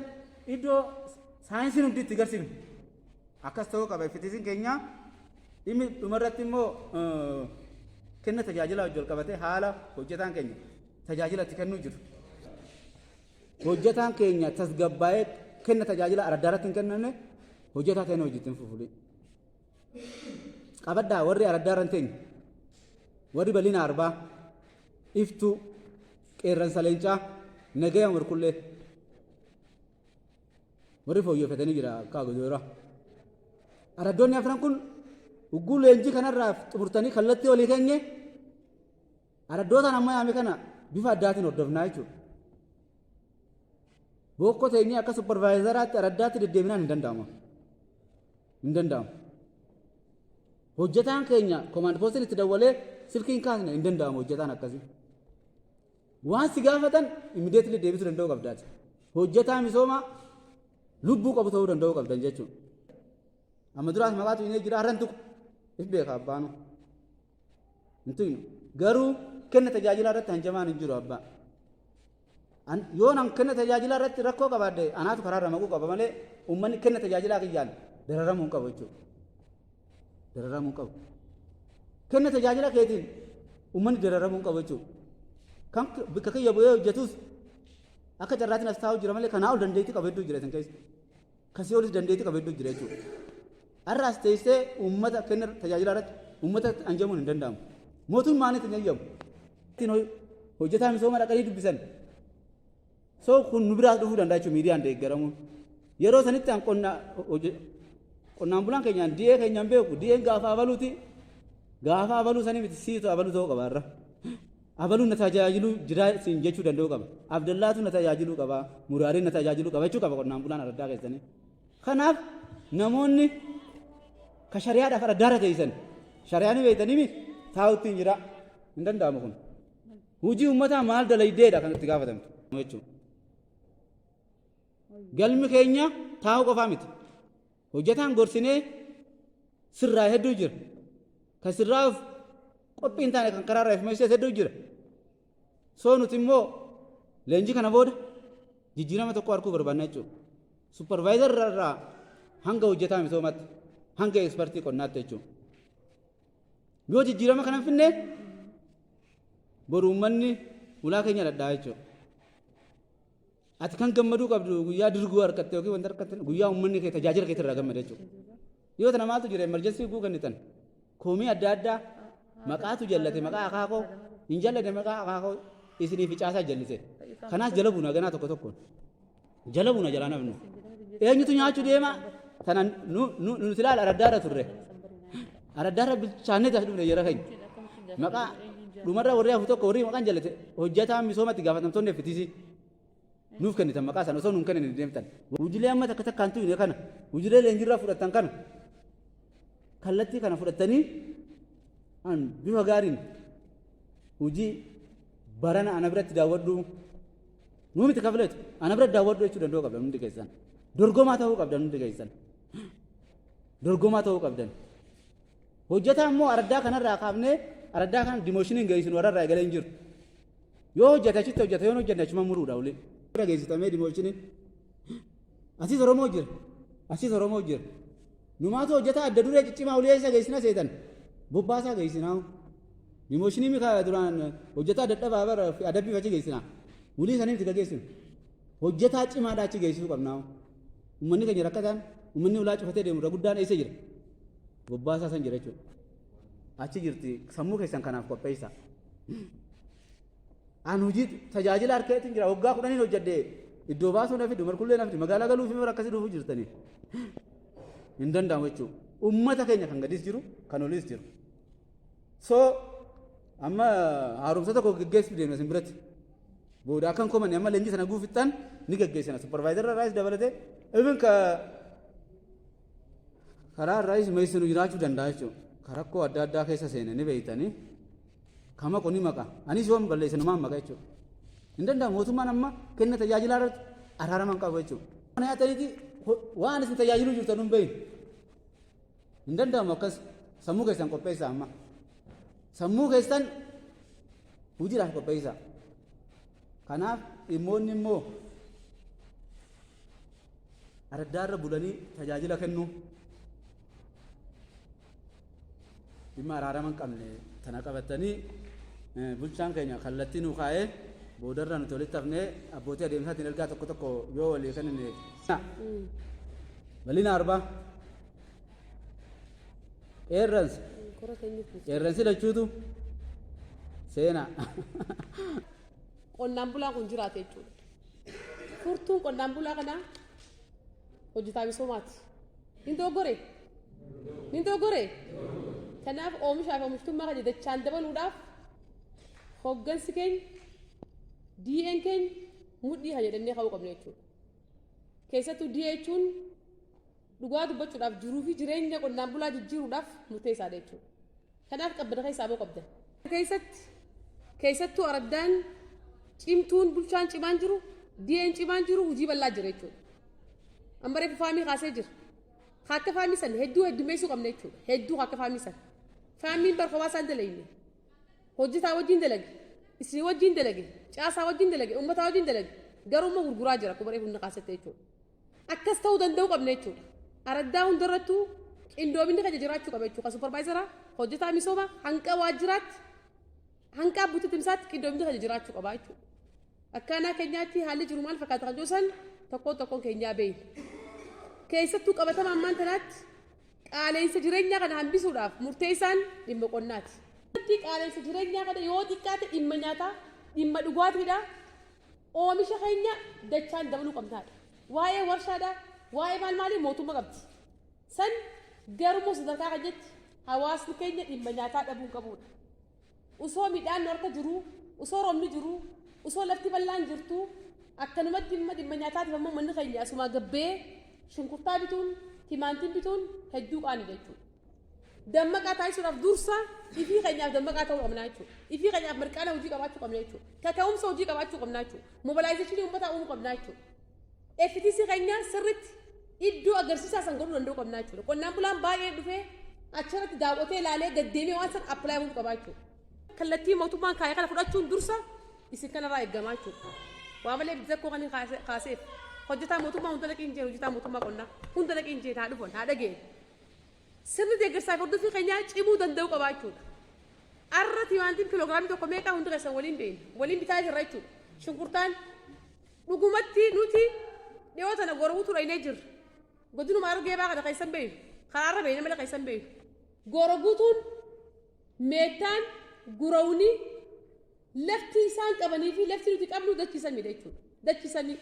iddoo saayinsiin hundi itti garsiifne. Akkas ta'uu qaba FTC'n keenya. Dhimmi dhumarratti immoo kenna tajaajilaa wajjin wal qabatee haala hojjetaan keenya tajaajila itti kennuu jiru. Hojjetaan keenya tasgabbaa'ee kenna tajaajila araddaa irratti hin kennamne hojjetaa ta'een hojii ittiin fufuli. Qabadhaa warri araddaa irra hin teenye warri bal'ina arbaa iftuu qeerransa leencaa nagaya umar kullee warri fooyyeffatanii jira akka agojoora. Araddoonni afran kun ugguu leenjii kanarraa xumurtanii kallattii olii keenye araddootaan amma yaame kana bifa addaatiin hordofnaa jechuudha. Bookkoo teenyee akka supparvaayizaraatti araddaatti deddeebinaan hin danda'amu. Hin danda'amu. Hojjetaan keenya komaand poostiin itti dawwalee silkii hin kaasne hin danda'amu hojjetaan akkasii. Waan si gaafatan immediately deebisuu danda'uu qabdaati. Hojjetaa misoomaa lubbuu qabu ta'uu danda'uu qabdan jechuudha. Amma duraas maqaa tuqnee jira har'an tuqu if beeka abbaanu. Hin tuqnu. Garuu kenna tajaajilaa irratti hanjamaan hin jiru abbaa. Yoo nan kenna tajaajilaa irratti rakkoo qabaadhe anaatu karaarra maquu qaba malee uummanni kenna tajaajilaa kiyyaan dararamuu hin qabu jechuudha. Dararamuu hin qabu. Kenna tajaajila keetiin uummanni dararamuu hin qabu jechuudha. Kan bakka kiyya bu'ee hojjetus akka carraatiin as taa'u jira malee kanaa ol dandeettii qabu hedduu jira isin keessa. Kasii olis dandeettii qabu hedduu jira jechuudha. Har'a as teessee uummata kenna tajaajilaa irratti uummata anjamuun hin danda'amu. Mootummaanis hin eeyyamu. Ittiin hojjetaa misooma dhaqanii dubbisan. So kun nu biraas dhufuu danda'a jechuudha miidiyaan deeggaramuun. Yeroo sanitti an qonna qonnaan bulaan keenyaan di'ee keenyaan beeku di'een gaafa abaluuti gaafa abaluu sanii miti siitu abaluu ta'uu qaba irra. Abaluun na tajaajiluu jira siin jechuu danda'uu qaba. Abdallaatu na tajaajiluu qaba. Muraariin na tajaajiluu qaba jechuu qaba qonnaan bulaan araddaa keessanii. Kanaaf namoonni ka shari'aadhaaf araddaarra teessan shari'aa ni beektanii mi taa'utti hin jira hin danda'amu kun. Hojii uummataa maal dalaydeedha kan itti gaafatamtu jechuudha. Galmi keenya taa'uu qofaa miti. Hojjetaan gorsinee sirraa hedduu jira. Kan sirraa'uuf qophii hin taane kan karaarraa if meeshees hedduu jira. Soo nuti immoo leenjii kana booda jijjiirama tokko arguu barbaanna jechuudha. Supparvaayizar irraa hanga hojjetaa misoomaatti hanga ekspertii qonnaatti jechuudha. Yoo jijjiirama kana hin finne boru uummanni ulaa keenya dhadhaa jechuudha. Ati kan gammaduu qabdu guyyaa dirguu harkatte yookiin wanta harkatte guyyaa uummanni kee tajaajila keetti irraa gammade jechuudha. Dhiyoo tana maaltu jira emerjensii guu kennitan komii adda addaa maqaatu jallate maqaa akaakoo hin jallate maqaa akaakoo isinii fi caasaa jallise. Kanaas jala buuna ganaa tokko tokkoon. Jala buuna jalaa namni. Eenyutu nyaachuu deema tana nu silaala araddaarra turre. Araddaarra bilchaannee as dhufne jara keenya. Maqaa dhumarra warri hafu tokko warri maqaan jallate hojjetaan misoomatti gaafatamtoonni FTC nuuf kennitan maqaa sana osoo nuun kennin hin deemtan. Hojiilee amma takka takkaan tuyne kana hojiilee leenjiirraa fudhattan kana kallattii kana fudhattanii an bifa gaariin hojii barana ana biratti daawwadhu nuu miti kafileetu ana biratti daawwadhu jechuu danda'uu qabdan hundi keessan. Dorgomaa ta'uu qabdan hundi keessan. Dorgomaa ta'uu qabdan. Hojjetaa immoo araddaa kanarraa kaafnee araddaa kana dimoshiniin geessinu warra irraa eegalee hin jiru. Yoo hojjete achitti hojjete yoo hin hojjenne achuma muruudha ulee. Irra geessitamee dimoshiniin. Asiis Oromoo jira. Asiis Oromoo jira. Numaatu hojjetaa adda duree ciccimaa ulee isa geessina seetan. Bobbaasaa geessinaa. Dimooshinii mika duraan hojjetaa dadhabaa bara adabbiif achi geessinaa. Ulii sanii miti geessinu. Hojjetaa cimaadhaa achi geessisuu qabnaa. Uummanni keenya rakkataan uummanni ulaa cufatee deemu irra guddaan eessa jira? Bobbaasaa san jira jechuudha. Achi jirti sammuu keessan kanaaf qopheessa. An hojii tajaajila harkeetiin jira waggaa 10n hojjedhe iddoo baasuu na fidu markullee na fidu magaalaa galuu fi mara akkasii dhufuu jirtanii. Hin danda'amu jechuudha. Uummata keenya kan gadis jiru kan olis jiru. So amma haaromsa tokko geggeessuu deemna isin biratti. Booda akkan komanne amma leenjii sana guufittan ni geggeessina. Supervisor irraas dabalatee even ka karaa irraas meessinu jiraachuu danda'a jechuudha. Ka rakkoo adda addaa keessa seene ni beeytanii. Ka maqu ni maqa. Anis yoon balleesse numaan maqa jechuudha. Hin danda'amu mootummaan amma kenna tajaajilaa irratti araarama hin qabu jechuudha. Kana nyaataniiti waan isin tajaajiluu jirtan hin beeyne. Hin danda'amu akkas sammuu keessan qopheessaa amma. Sammuu keessan hojiidhaaf qopheessaa. Kanaaf dhimmoonni immoo araddaarra bulanii tajaajila kennuu dhimma araarama hin qabne tana qabatanii bulchaan keenya kallattii nuu kaa'ee boodarra nuti walitti hafnee abbootii adeemsaatiin ergaa tokko tokko yoo walii kennine. Bal'ina arbaa. Qeerransa. Qeerransi lachuutu seenaa. Qonnaan bulaan kun jiraate jechuudha. Furtuun qonnaan bulaa kanaa hojjetaa misoomaati. Ni dogoggoree? Ni dogoggoree? Kanaaf oomishaa fi oomishtummaa keenya dachaan dabaluudhaaf hoggansi keenya DN keenya mudhii kan jedhannee ka'uu qabna jechuudha. Keessattuu DA jechuun dhugaa dubbachuudhaaf jiruu fi jireenya qonnaan bulaa jijjiiruudhaaf murteessaadha jechuudha. Kanaaf qabbana keessaa ba'uu qabdan. Keessatti keessattuu araddaan cimtuun bulchaan cimaan jiru DA'n cimaan jiru hojii bal'aa jira jechuudha. Amma reefu faamii kaasee jira. Akka faamii san hedduu heddummeessuu qabna jechuudha. Hedduu akka faamii san. Faamiin bar kophaa isaan dalagine. Hojjetaa wajjin dalage. Isin wajjin dalage. Caasaa wajjin dalage. Uummataa wajjin dalage. Garuu immoo gurguraa jira akkuma reefu inni kaasette jechuudha. Akkas ta'uu danda'uu qabna jechuudha. Araddaa hundarrattuu qindoominni keenya jiraachuu qaba jechuudha. Kan supervisoraa, hojjetaa misoomaa, hanqa waajjiraatti, hanqa abbootii timsaatti qindoominni keenya jiraachuu qaba jechuudha. Akkaanaa keenyaatti haalli jiru maal fakkaata kan jiru san tokkoon tokkoon keenyaa beekna. Keessattuu qabatama ammaan tanaatti qaala'insa jireenyaa kana hambisuudhaaf murteessaan dhimma qonnaati. Qaala'insa jireenyaa kana yoo xiqqaate dhimma nyaataa, dhimma dhugaatiidha. Oomisha keenya dachaan dabaluu qabnaadha. Waa'ee warshaadha, waa'ee maal maalii mootummaa qabdi. San garuu sadarkaa keenyatti hawaasni keenya dhimma nyaataa dhabuu hin qabudha. Osoo midhaan harka jiruu, osoo roobni jiruu, osoo lafti bal'aan jirtu akkanumatti dhimma dhimma nyaataatiif ammoo manni keenya asumaa gabbee shunkurtaa bituun, timaantiin bituun hedduu qaanii jechuudha. Dammaqaa taasisuudhaaf dursa ifii keenyaaf dammaqaa ta'uu qabnaa jechuudha. Ifii keenyaaf mirqaana hojii qabaachuu qabna jechuudha. Kaka'umsa hojii qabaachuu qabnaa jechuudha. Mobilization uummataa uumuu qabnaa jechuudha. FTC keenya sirriitti iddoo agarsiisaa san godhuu danda'uu qabnaa jechuudha. Qonnaan bulaan baay'ee dhufee achirratti daawwatee ilaalee gaddeemee waan san apply godhuu qabaa jechuudha. Kallattii mootummaan kaa'e kana fudhachuun dursa isin kanarraa eeggamaa jechuudha. Waa malee bidda koo kan kaaseef hojjetaa mootummaa hunda dhaqee hin jeen hojjetaa mootummaa qonnaa hunda dhaqee hin jeen haa dhufan haa dhageen. Sirni deeggarsaa fi hordoffii keenyaa cimuu danda'uu qabaa jechuudha. Arra timaantiin kiloogiraamii tokko meeqaa hundi keessan waliin beekna. Waliin bitaa jirra jechuudha. Shunkurtaan dhugumatti nuti dhiyoo tana gorowutu dhaynee jirra. Godinuma Harargee baa kana keessan beeknu. Karaarra beekna malee keessan beeknu. Goro guutuun meettaan gurawni lafti isaan qabanii fi lafti nuti qabnu dachii samiidha jechuudha. Dachii samii.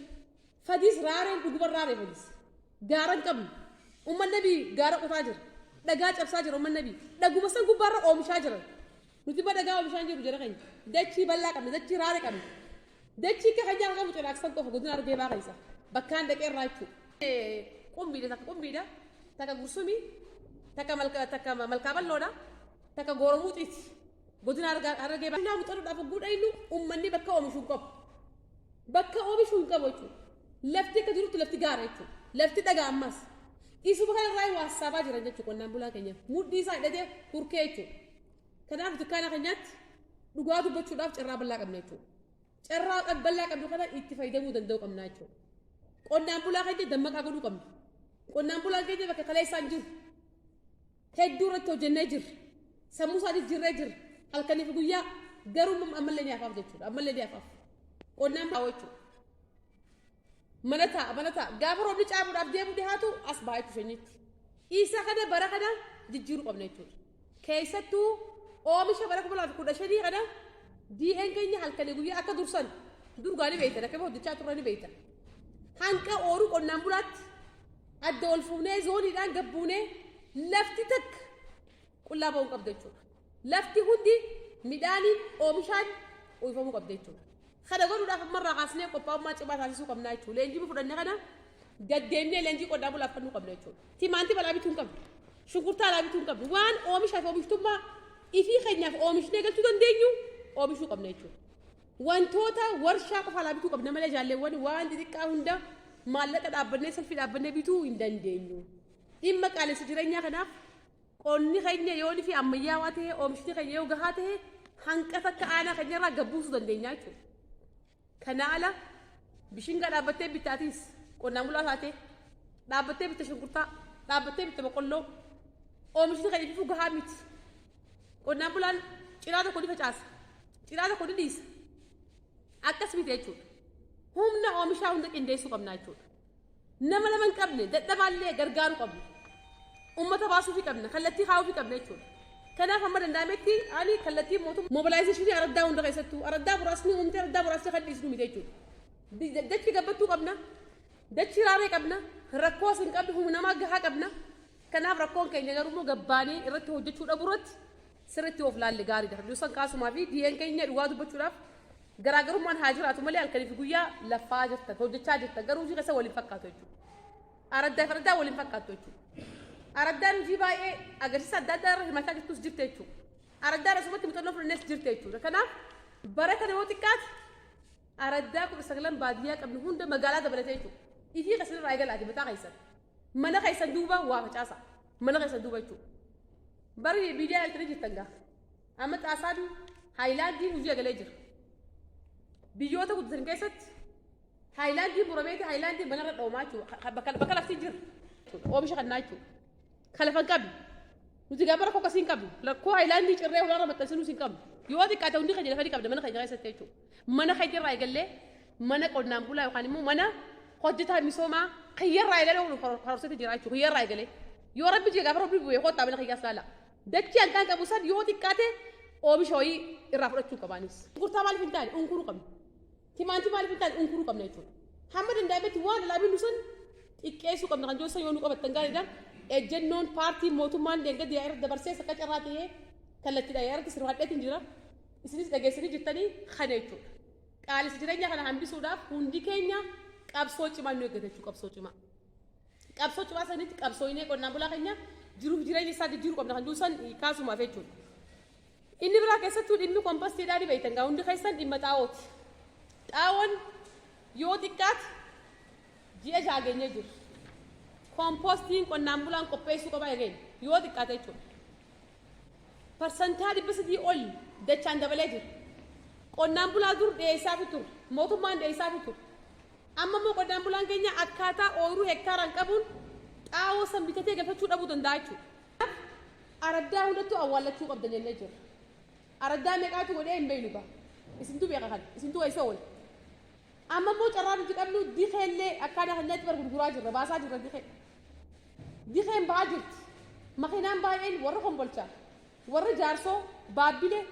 Fadiis raareen dhuguma raaree fadiis. Gaara hin qabnu. Umman nabii gaara qotaa jira. Dhagaa cabsaa jira umman nabii. Dhaguma san gubbaarra oomishaa jiran. Nuti immoo dhagaa oomishaa hin jirru jara keenya. Dachii bal'aa qabna, dachii raaree qabna. Dachii akka keenyaa kan qabu cinaaksan qofa godina Harargee baa keessa. Bakkaan dhaqee irraa jechuudha. Qumbiidha takka qumbiidha, takka gursumii, takka malka takka malkaa bal'oodha, takka gooromuuxiiti. Godina Harargee baa. Muuxannoodhaaf hogguu dhaynu ummanni bakka oomishu hin qabu. Bakka oomishu hin qabu jechuudha. Lafti akka jirutti lafti gaara jechuudha. Lafti dhagaa ammas. Isuma kanarraa waa sassaabaa jiran jechuudha qonnaan bulaan keenya. Mudhii isaa hidhatee hurkee jechuudha. Kanaaf dukkaana keenyaatti dhugaa dubbachuudhaaf carraa bal'aa qabna jechuudha. Carraa bal'aa qabnu kana itti fayyadamuu danda'uu qabna jechuudha. Qonnaan bulaa keenya dammaqaa godhuu qabna. Qonnaan bulaan keenya bakka kaleessaan jiru. Hedduu irratti hojjennee jirra. Sammuu isaa jijjiirree jirra. Halkanii fi guyyaa garuu ammallee ni hafaaf jechuudha. Ammallee ni hafaaf. Qonnaan bulaa jechuudha. Mana taa'a mana taa'a. Gaafa roobni caamuudhaaf deemu dhihaatu as ba'a jechuudha shanyiitti. Isa kana bara kana jijjiiruu qabna jechuudha. Keessattuu oomisha bara 2015 kana DN keenya halkanii guyyaa akka dursan durgaa ni beektan, akka hojjechaa turre ni beektan. Hanqa ooruu qonnaan bulaatti adda ol fuunee zooniidhaan gabbuunee lafti takka qullaa ba'uu qabdu jechuudha. Lafti hundi midhaaniin oomishaan uwwifamuu qabdi jechuudha. Kana godhuudhaaf ammarraa kaasnee qophaa'ummaa cimaa taasisuu qabna jechuudha. Leenjii fudhanne kana deddeemnee leenjii qonnaan bulaaf kennuu qabna jechuudha. Timaatima alaa bituu hin qabnu. Shunkurtaa alaa bituu hin qabnu. Waan oomishaa fi oomishtummaa ifii keenyaaf oomishnee galchuu dandeenyu oomishuu qabna jechuudha. Wantoota warshaa qofa alaa bituu qabna malee, jaalleewwan, waan xixiqqaa hunda maallaqa dhaabbannee, salfii dhaabbannee bituu hin dandeenyu. Dhimma qaalessa jireenyaa kanaaf qonni keenya yoo fi ammayyaawaa ta'e, oomishni keenya yoo gahaa ta'e, hanqata akka aanaa keenya irraa gabbuusuu dandeenya jechuudha. Kana ala bishingaa dhaabbattee bittaatiis qonnaan bulaa taate dhaabbattee bitta shunkurtaa, dhaabbattee bitta boqqolloo, oomishni keenya fifuu gahaa miti. Qonnaan bulaan ciraa tokko ni facaasa, ciraa tokko ni dhiisa. Akkas miti jechuudha. Humna oomishaa hunda qindeessuu qabna jechuudha. Nama lama hin qabne dadhabaallee gargaaruu qabna. Uummata baasuufii qabna, kallattii kaa'uufii qabna jechuudha. Kanaaf hamma danda'ametti ani kallattii mootummaa mobilization araddaa hunda keessattuu araddaa muraasni uumtee araddaa muraasni kan dhiisnu miti jechuudha. Dachii gabbattuu qabna, dachii raaree qabna, rakkoo as hin qabnu, humna namaa gahaa qabna. Kanaaf rakkoon keenya garuu immoo gabbaanee irratti hojjechuu dhabuu irratti sirriitti of laalle gaariidha. Dursan kaasumaa fi DN keenya dhugaa dubbachuudhaaf garaagarummaan haa jiraatu malee halkanii fi guyyaa laffaa jirtan, hojjechaa jirtan, garuu hojii keessa waliin fakkaatu jechuudha. Araddaa fi araddaa waliin fakkaatu jechuudha. Araddaan hojii baay'ee agarsiisa adda addaa irra hirmaachaa jirtus jirte jechuudha. Araddaan asumatti muuxannoo fudhannees jirte jechuudha. Kanaaf bara kana yoo xiqqaate araddaa 19 baadiyyaa qabnu hunda magaalaa dabalatee jechuudha. Ifii keessan irraa eegalaati mataa keessan. Mana keessan duuba waa facaasa. Mana keessan duuba jechuudha. Bari miidiyaa ilaaltanii jirtan gaa. Amma xaasaan haayilaandiin hojii eegalee jira. Biyyoota guddatan keessatti haayilaandiin murameeti haayilaandiin manarra dhoomaa jechuudha. Bakka lafti jira. Oomisha kannaa jechuudha. Kan lafa hin qabne. Nuti gaafa rakkoo akkasii hin qabnu. Rakkoo haayilaandii cirree ulaarra maxxansinuus hin qabnu. Yoo xiqqaate hundi keenya lafa ni qabna mana keenya keessatti jechuudha. Mana keenya irraa eegallee mana qonnaan bulaa yookaan immoo mana hojjetaa misoomaa kiyyarraa eegalee karoorsetti jira jechuudha. Kiyyarraa eegalee. Yoo Rabbi jee gaafa Rabbi bu'ee kottaa mana kiyyaas laala. Dachii hanqaan qabu san yoo xiqqaate oomisha wayii irraa fudhachuu qabaanis. Gurgurtaa maaliif hin taane unkuruu qabna. Timaatii maaliif hin taane unkuruu qabna jechuudha. Hamma danda'ametti waan alaa binnu san xiqqeessuu qabna kan jiru san yoo nu qabattan gaariidha. Ejjennoon paartiin mootummaan deeggarsa irra dabarsee sakka carraa ta'ee kallattiidhaan irratti sirfaadheetiin jira. Isinis dhageessanii jirtanii kana jechuudha. Qaalessa jireenya kana hambisuudhaaf hundi keenya qabsoo cimaa nu eeggata jechuudha, qabsoo cimaa. Qabsoo cimaa sanitti qabsooynee qonnaan bulaa keenya jiruuf jireenya isaa jijjiiruu qabna kan jiru san kaasumaaf jechuudha. Inni biraa keessattuu dhimmi kompostiidhaa ni beektan gaa hundi keessan, dhimma xaa'ooti. Xaa'oon yoo xiqqaate ji'a 6 geenyee jiru. Kompostiin qonnaan bulaan qopheessuu qaba eegeen yoo xiqqaate jechuudha. 300% ol dachaan dabalee jira. Qonnaan bulaa dur dhiyeessaafi ture. Mootummaan dhiyeessaafi ture. Amma immoo qonnaan bulaan keenya akkaataa ooyiruu hektaaraan qabuun xaa'oo san bitatee galfachuu dhabuu danda'a jechuudha. Araddaa hundattuu awwaallachuu qabdan jennee jirra. Araddaa meeqaatu godhee hin beeknu gaa. Isintu beeka kana. Isintu keessa oole. Amma immoo carraa nuti qabnu dikeellee akkaataa keenyaatti bar gurguraa jirra, baasaa jirra dikee. Dikeen ba'aa jirti. Makiinaan baay'een warra Kombolchaa, warra Jaarsoo, Baabbilee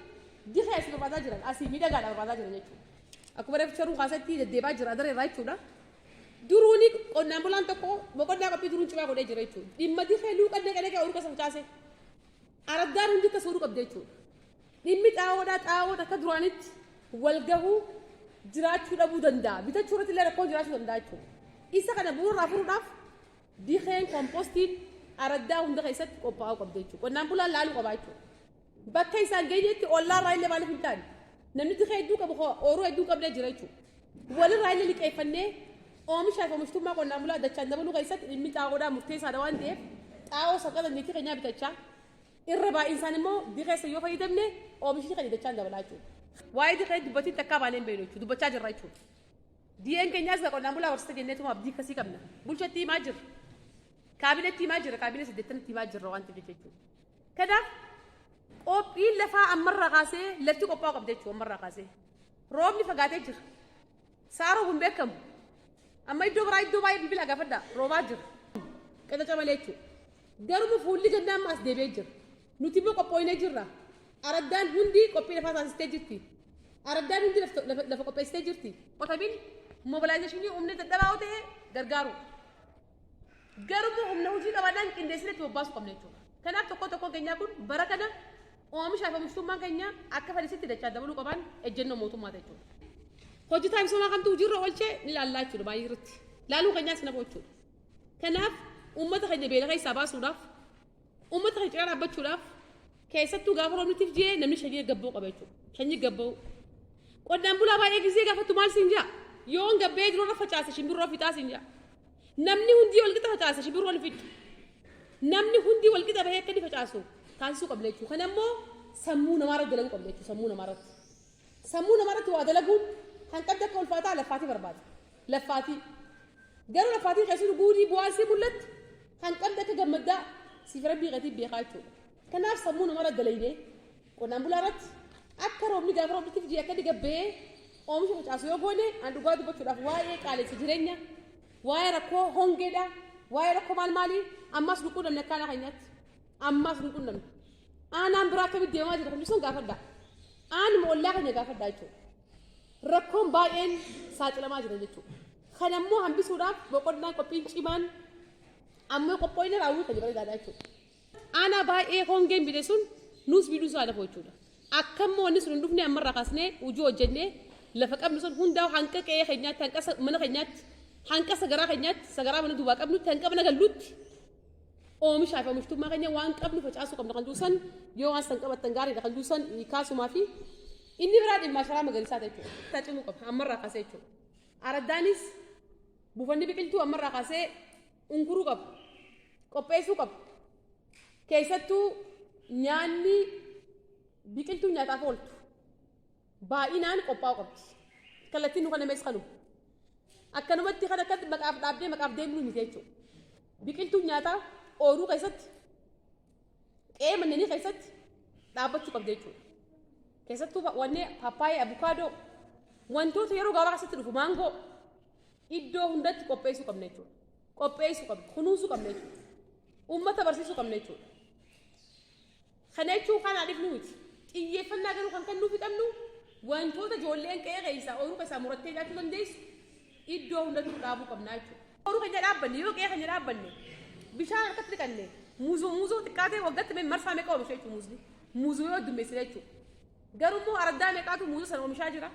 dikee asii barbaadaa jiran, asii miidhagaadha barbaadaa jiran jechuudha. Akkuma reefu charuu kaasatti deddeebi'aa jira adara irraa jechuudha. Duruuni qonnaan bulaan tokko boqonnaa qophii duruun cimaa godhee jira jechuudha. Dhimma dikee luuqan dhaqee dhaqee ooyiruu keessa facaase. Araddaan hundi akka sooruu qabdi jechuudha. Dhimmi xaa'oodhaa, xaa'oon akka duraanitti wal gahuu jiraachuu dhabuu danda'a. Bitachuu irratti illee rakkoon jiraachuu danda'a jechuudha. Isa kana bu'uurraa furuudhaaf dikeen kompostiin araddaa hunda keessatti qophaa'uu qabdi jechuudha. Qonnaan bulaan laaluu qaba jechuudha. Bakka isaan geenyetti ollaarraa illee maaliif hin taane? Namni dikee hedduu qabu ooyiruu hedduu qabnee jira jechuudha. Walirraa illee liqeeffannee oomishaa fi oomishtummaa qonnaan bulaa dachaan dabaluu keessatti dhimmi xaa'oodhaa murteessaadha waan ta'eef, xaa'oo saqa dandeettii keenyaa bitachaa irra baay'insaan immoo dikee san yoo fayyadamne oomishni keenya dachaan dabalaa jechuudha. Waa'ee dikee dubbatiin takkaa baanee hin beeknu jechuudha. Dubbachaa jirra jechuudha. DN keenyaas qonnaan bulaa barsiisa jenneetuma abdii akkasii qabna. Bulchatti himaa jirra. Kaabineetti himaa jirra. Kaabinee 80tti himaa jirra waan ta'eef jechuudha. Kanaaf qophiin lafaa ammarraa kaasee lafti qophaa'uu qabdi jechuudha ammarraa kaasee. Roobni fagaatee jira. Sa'a roobu hin beekamu. Amma iddoo biraa iddoo baay'ee bilbila gaafadhaa roobaa jira. Qacaca malee jechuudha. Garuu fuulli gannaa amma as deebi'ee jira. Nuti immoo qophooynee jirra. Araddaan hundi qophii lafaa taasistee jirti. Araddaan hundi lafa qopheessitee jirti. Qotamin mobilization humna dadhabaa yoo ta'e gargaaru. Garuu immoo humna hojii qabaannaan qindeessine itti bobbaasuu qabna jechuudha. Kanaaf tokko tokkoon keenyaa kun bara kana oomishaa fi oomishtummaan keenya akka fedhisitti dachaa dabaluu qabaan ejjennoo mootummaa jechuudha. Hojjetaa misoomaa kamtu hojiirra oolchee ni ilaallaa jechuudha baay'ee irratti. Laaluu keenyaas nama jechuudha. Kanaaf uummata keenya beela keessaa baasuudhaaf, uummata keenya cinaa dhaabbachuudhaaf, keessattuu gaafa roobnitiif ji'ee namni sanyii gabboo qaba jechuudha. Sanyii gabboo. Qonnaan bulaa baay'ee gizee gaafattu maal siin jaa? Yoon gabbee jiru irra facaase shimbirroo fixaa siin jaa. Namni hundi wal qixa facaase shimbirroo ni fixxu. Namni hundi wal qixa bahee akka inni facaasu taasisuu qabna jechuudha. Kana immoo sammuu namaa irratti dalaguu qabna jechuudha. Sammuu namaa irratti. Sammuu namaa irratti waa dalaguun hanqabdi akka ulfaataa laffaatii barbaada. Laffaatii. Garuu laffaatii keessatti guutii bu'aan sii mul'atti hanqabdi akka gammaddaa siif rabbii keetii beekaa jechuudha. Kanaaf sammuu namaa irratti dalagnee qonnaan bulaa irratti akka roobni gaafa roobnitiif ji'e akka inni gabbee oomisha facaasu yoo goone, an dhugaa dubbachuudhaaf waa'ee qaala'insa jireenya, waa'ee rakkoo hongeedha, waa'ee rakkoo maal maalii ammaas nu qunnamne. Akka aanaa keenyaatti ammaas nu qunnamne. Aanaan biraa akkamitti deemaa jira kan sun gaafadha. Aanuma ollaa keenya gaafadha jechuudha. Rakkoon baay'een saaxilamaa jira jechuudha. Kana immoo hambisuudhaaf boqonnaan qophiin cimaan ammoo qophoofne raawwii keenya bareedaadha jechuudha. Aanaa baay'ee hongeen bide sun nuus miidhuu isaa lafa jechuudha. Akka immoo wanni sun hin dhufne ammarraa kaasnee hojii hojjennee lafa qabnu sun hundaa hanqa qe'ee keenyaatti, hanqa mana keenyaatti, hanqa sagaraa keenyaatti, sagaraa mana duwwaa qabnutti, hanqa mana gallutti oomishaa fi oomishtummaa keenya waan qabnu facaasuu qabna kan duusan yoo waan san qabattan gaariidha kan duusan kaasumaa fi inni biraa dhimma asharaa magariisaa jechuudha. Cimuu qaba ammarraa kaasee jechuudha. Araddaanis buufanni biqiltuu ammarraa kaasee unkuruu qaba. Qopheessuu qaba. Keessattuu nyaanni biqiltuu nyaataaf ooltu baay'inaan qophaa'uu qabdi. Kallattiin nu kennames kanu. Akkanumatti kan akka maqaaf dhaabdee maqaaf deemnu miti jechuudha. Biqiltuun nyaataa ooyiruu keessatti, qe'ee manneenii keessatti dhaabbachuu qabdi jechuudha. Keessattuu wanni paappaayyaa, abukaadoo, wantoota yeroo gabaabaa keessatti dhufu, maangoo iddoo hundatti qopheessuu qabna jechuudha. Qopheessuu qabna, kunuunsuu qabna jechuudha. Uummata barsiisuu qabna jechuudha. Kana jechuun kan haadhifnu miti. Xiyyeeffannaa garuu kan kennuufi qabnu wantoota ijoolleen qe'ee keessaa, ooyiruu keessaa murattee nyaachuu dandeessu iddoo hundattuu dhaabuu qabna jechuudha. Ooyiruu keenya dhaabbanne, yoo qe'ee keenya dhaabbanne, bishaan harkatti dhiqanne, muuzuu muuzuu xiqqaatee waggaatti marsaa meeqa oomisha jechuudha muuzni. Muuzuu yoo heddummeessine jechuudha. Garuu immoo araddaa meeqaatu muuzuu sana oomishaa jira?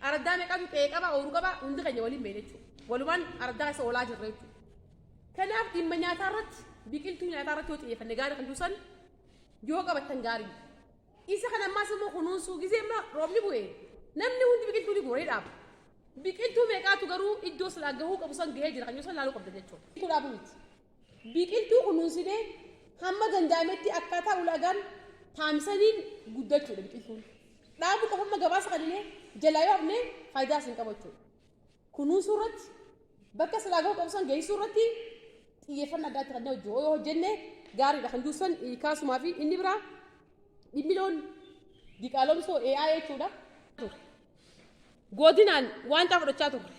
Araddaa meeqaatu qe'ee qaba, ooyiruu qaba, hundi keenya waliin beekna jechuudha. Walumaan araddaa keessa oolaa jirra jechuudha. Kanaaf dhimma nyaataa irratti, biqiltuu nyaataa irratti yoo xiyyeeffanne gaarii kan duusan yoo qabattan gaarii. Isa kana ammaas immoo kunuunsuu gizee amma roobni bu'e namni hundi biqiltuu ni guura, ni dhaaba. Biqiltuu meeqaatu garuu iddoo silaa gahuu qabu san gahee jira kan yoo san laaluu qabda jechuudha. Biqiltuu dhaabuu miti. Biqiltuu kunuunsinee hamma danda'ametti akkaataa ulaagaan taamsaniin guddachuudha biqiltuun. Dhaabuu qofa amma gabaasa kaninee jalaa yoo hafne faayidaa isin qaba jechuudha. Kunuunsuu irratti, bakka silaa gahuu qabu san geessisuu irratti xiyyeeffannaa addaatti kan hojii yoo hojjenne gaariidha kan duusan kaasumaa fi inni biraa dhimmi loon diqaalomsoo AI jechuudha. Godinaan waantaa fudhachaa turre.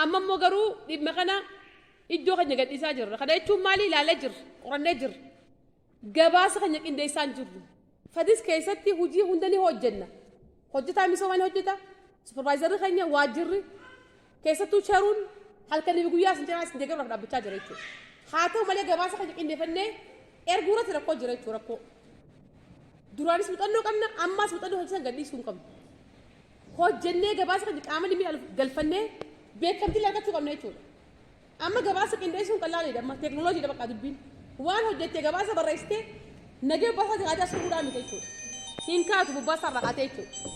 Amma immoo garuu dhimma kana iddoo keenya gadhiisaa jirra. Kana jechuun maali? Ilaalee jirra, qorannee jirra. Gabaasa keenya qindeessaa hin jirru. Fadis keessatti hojii hunda ni hojjenna. Hojjetaa misoomaa ni hojjeta. Supervisorri keenya, waajjirri, keessattuu charuun halkanii fi guyyaa isin cinaa isin deeggaruudhaaf dhaabbachaa jira jechuudha. Haa ta'u malee gabaasa keenya qindeeffannee erguu irratti rakkoo jira jechuudha, rakkoo. Duraanis muuxannoo qabna, ammaas muuxannoo hojjetan gadhiisuu hin qabnu. Hojjennee gabaasa keenya qaama dhimmi galfannee beekamtii argachuu qabna jechuudha. Amma gabaasa qindeessuun qallaaliidha, amma teekinooloojiidha bakka dubbiin. Waan hojjettee gabaasa barreessitee nagee bobbaasaa jiraatee as fuudhaa miti jechuudha. Hin kaatu bobbaasaa irraa kaatee jechuudha.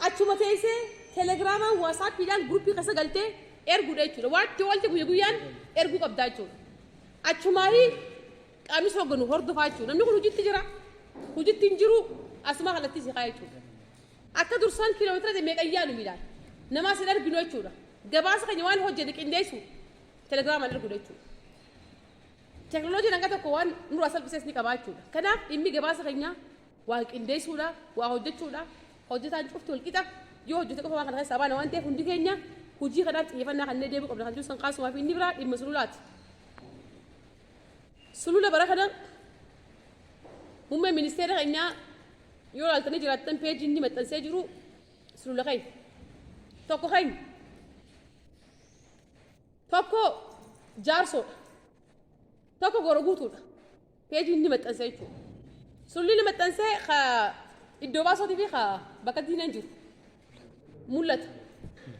Achuma teessee telegiraamaan, waasaappiidhaan guruppii keessa galtee erguudha jechuudha. Waan itti oolte guyya guyyaan erguu qabdaa jechuudha. Achumaahi qaamni hoogganu hordofaa jechuudha. Namni kun hojiitti jira. Hojiitti hin jiru, asumaa kallattii si kaa'e jechuudha. Akka dursaan kiiloomeetira meeqa yaanu miidhaan. Namaas hin arginu jechuudha. Gabaasa keenya waan hojjete qindeessu telegiraamaan erguudha jechuudha. Teekinooloojiin hanga tokko waan nurraa salphisees ni qabaa jechuudha. Kanaaf dhimmi gabaasa keenya waa qindeessuudha, waa hojjechuudha. Hojjetaan cufti wal qixa yoo hojjete qofa waan kana keessaa baana waan ta'eef hundi keenya hojii kanaaf xiyyeeffannaa kanneen deebi'u qabna kan jiru san kaasumaa fi inni biraa dhimma sululaati. Sulula bara kana Muummeen ministeera keenyaa yoo ilaaltanii jiraattan peejii inni maxxansee jiru sulula keenya. Tokko keenya. Tokko Jaarsoodha. Tokko Goro Guutuudha. Peejii inni maxxansee jechuudha. Sululli inni maxxansee ka iddoo baasootii fi ka bakka diinaan jiru mul'ata.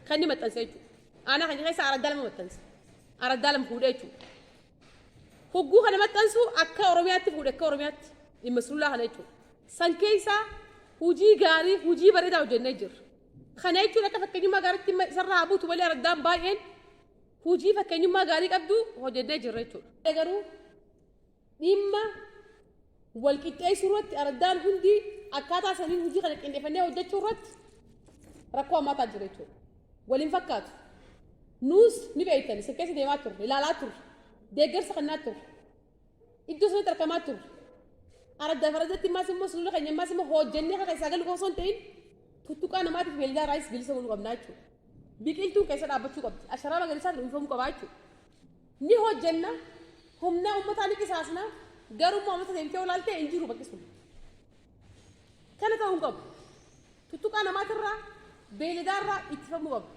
Kan inni maxxansee jechuudha. Aanaa keenya keessa araddaa lama maxxanse. Araddaa lama fuudhee jechuudha. Hogguu kana maxxansu akka Oromiyaatti fuudhe, akka Oromiyaatti dhimma sululaa kana jechuudha. San keessaa hojii gaarii, hojii bareedaa hojjennee jirra. Kana jechuun akka fakkeenyummaa gaariitti isarraa haa buutu malee araddaan baay'een hojii fakkeenyummaa gaarii qabdu hojjennee jirra jechuudha. Garuu dhimma wal qixxeessuu irratti, araddaan hundi akkaataa saniin hojii kana qindeeffannee hojjechuu irratti rakkoo hammaataa jira jechuudha. Waliin fakkaatu. Nuus ni beektan, isin keessa deemaa turre, ilaalaa turre, deeggarsa kennaa turre, iddoo sanatti argamaa turre. Araddaa fi araddatti ammaas immoo sulula keenya ammaas immoo hojjennee akka keessaa galu qofa osoo hin ta'in tuttuqaa namaatiif beelladaa irraayis bilisa godhuu qabnaa jechuudha. Biqiltuun keessa dhaabbachuu qabdi. Asharaa magariisaatiin uwwifamuu qabaa jechuudha. Ni hojjenna, humna uummataa ni qisaasna, garuu immoo uummata deemtee olaaltee hin jiru bakki sun. Kana ta'uu hin qabu. Tuttuqaa namaatirraa, beeyladaarraa ittifamuu qaba.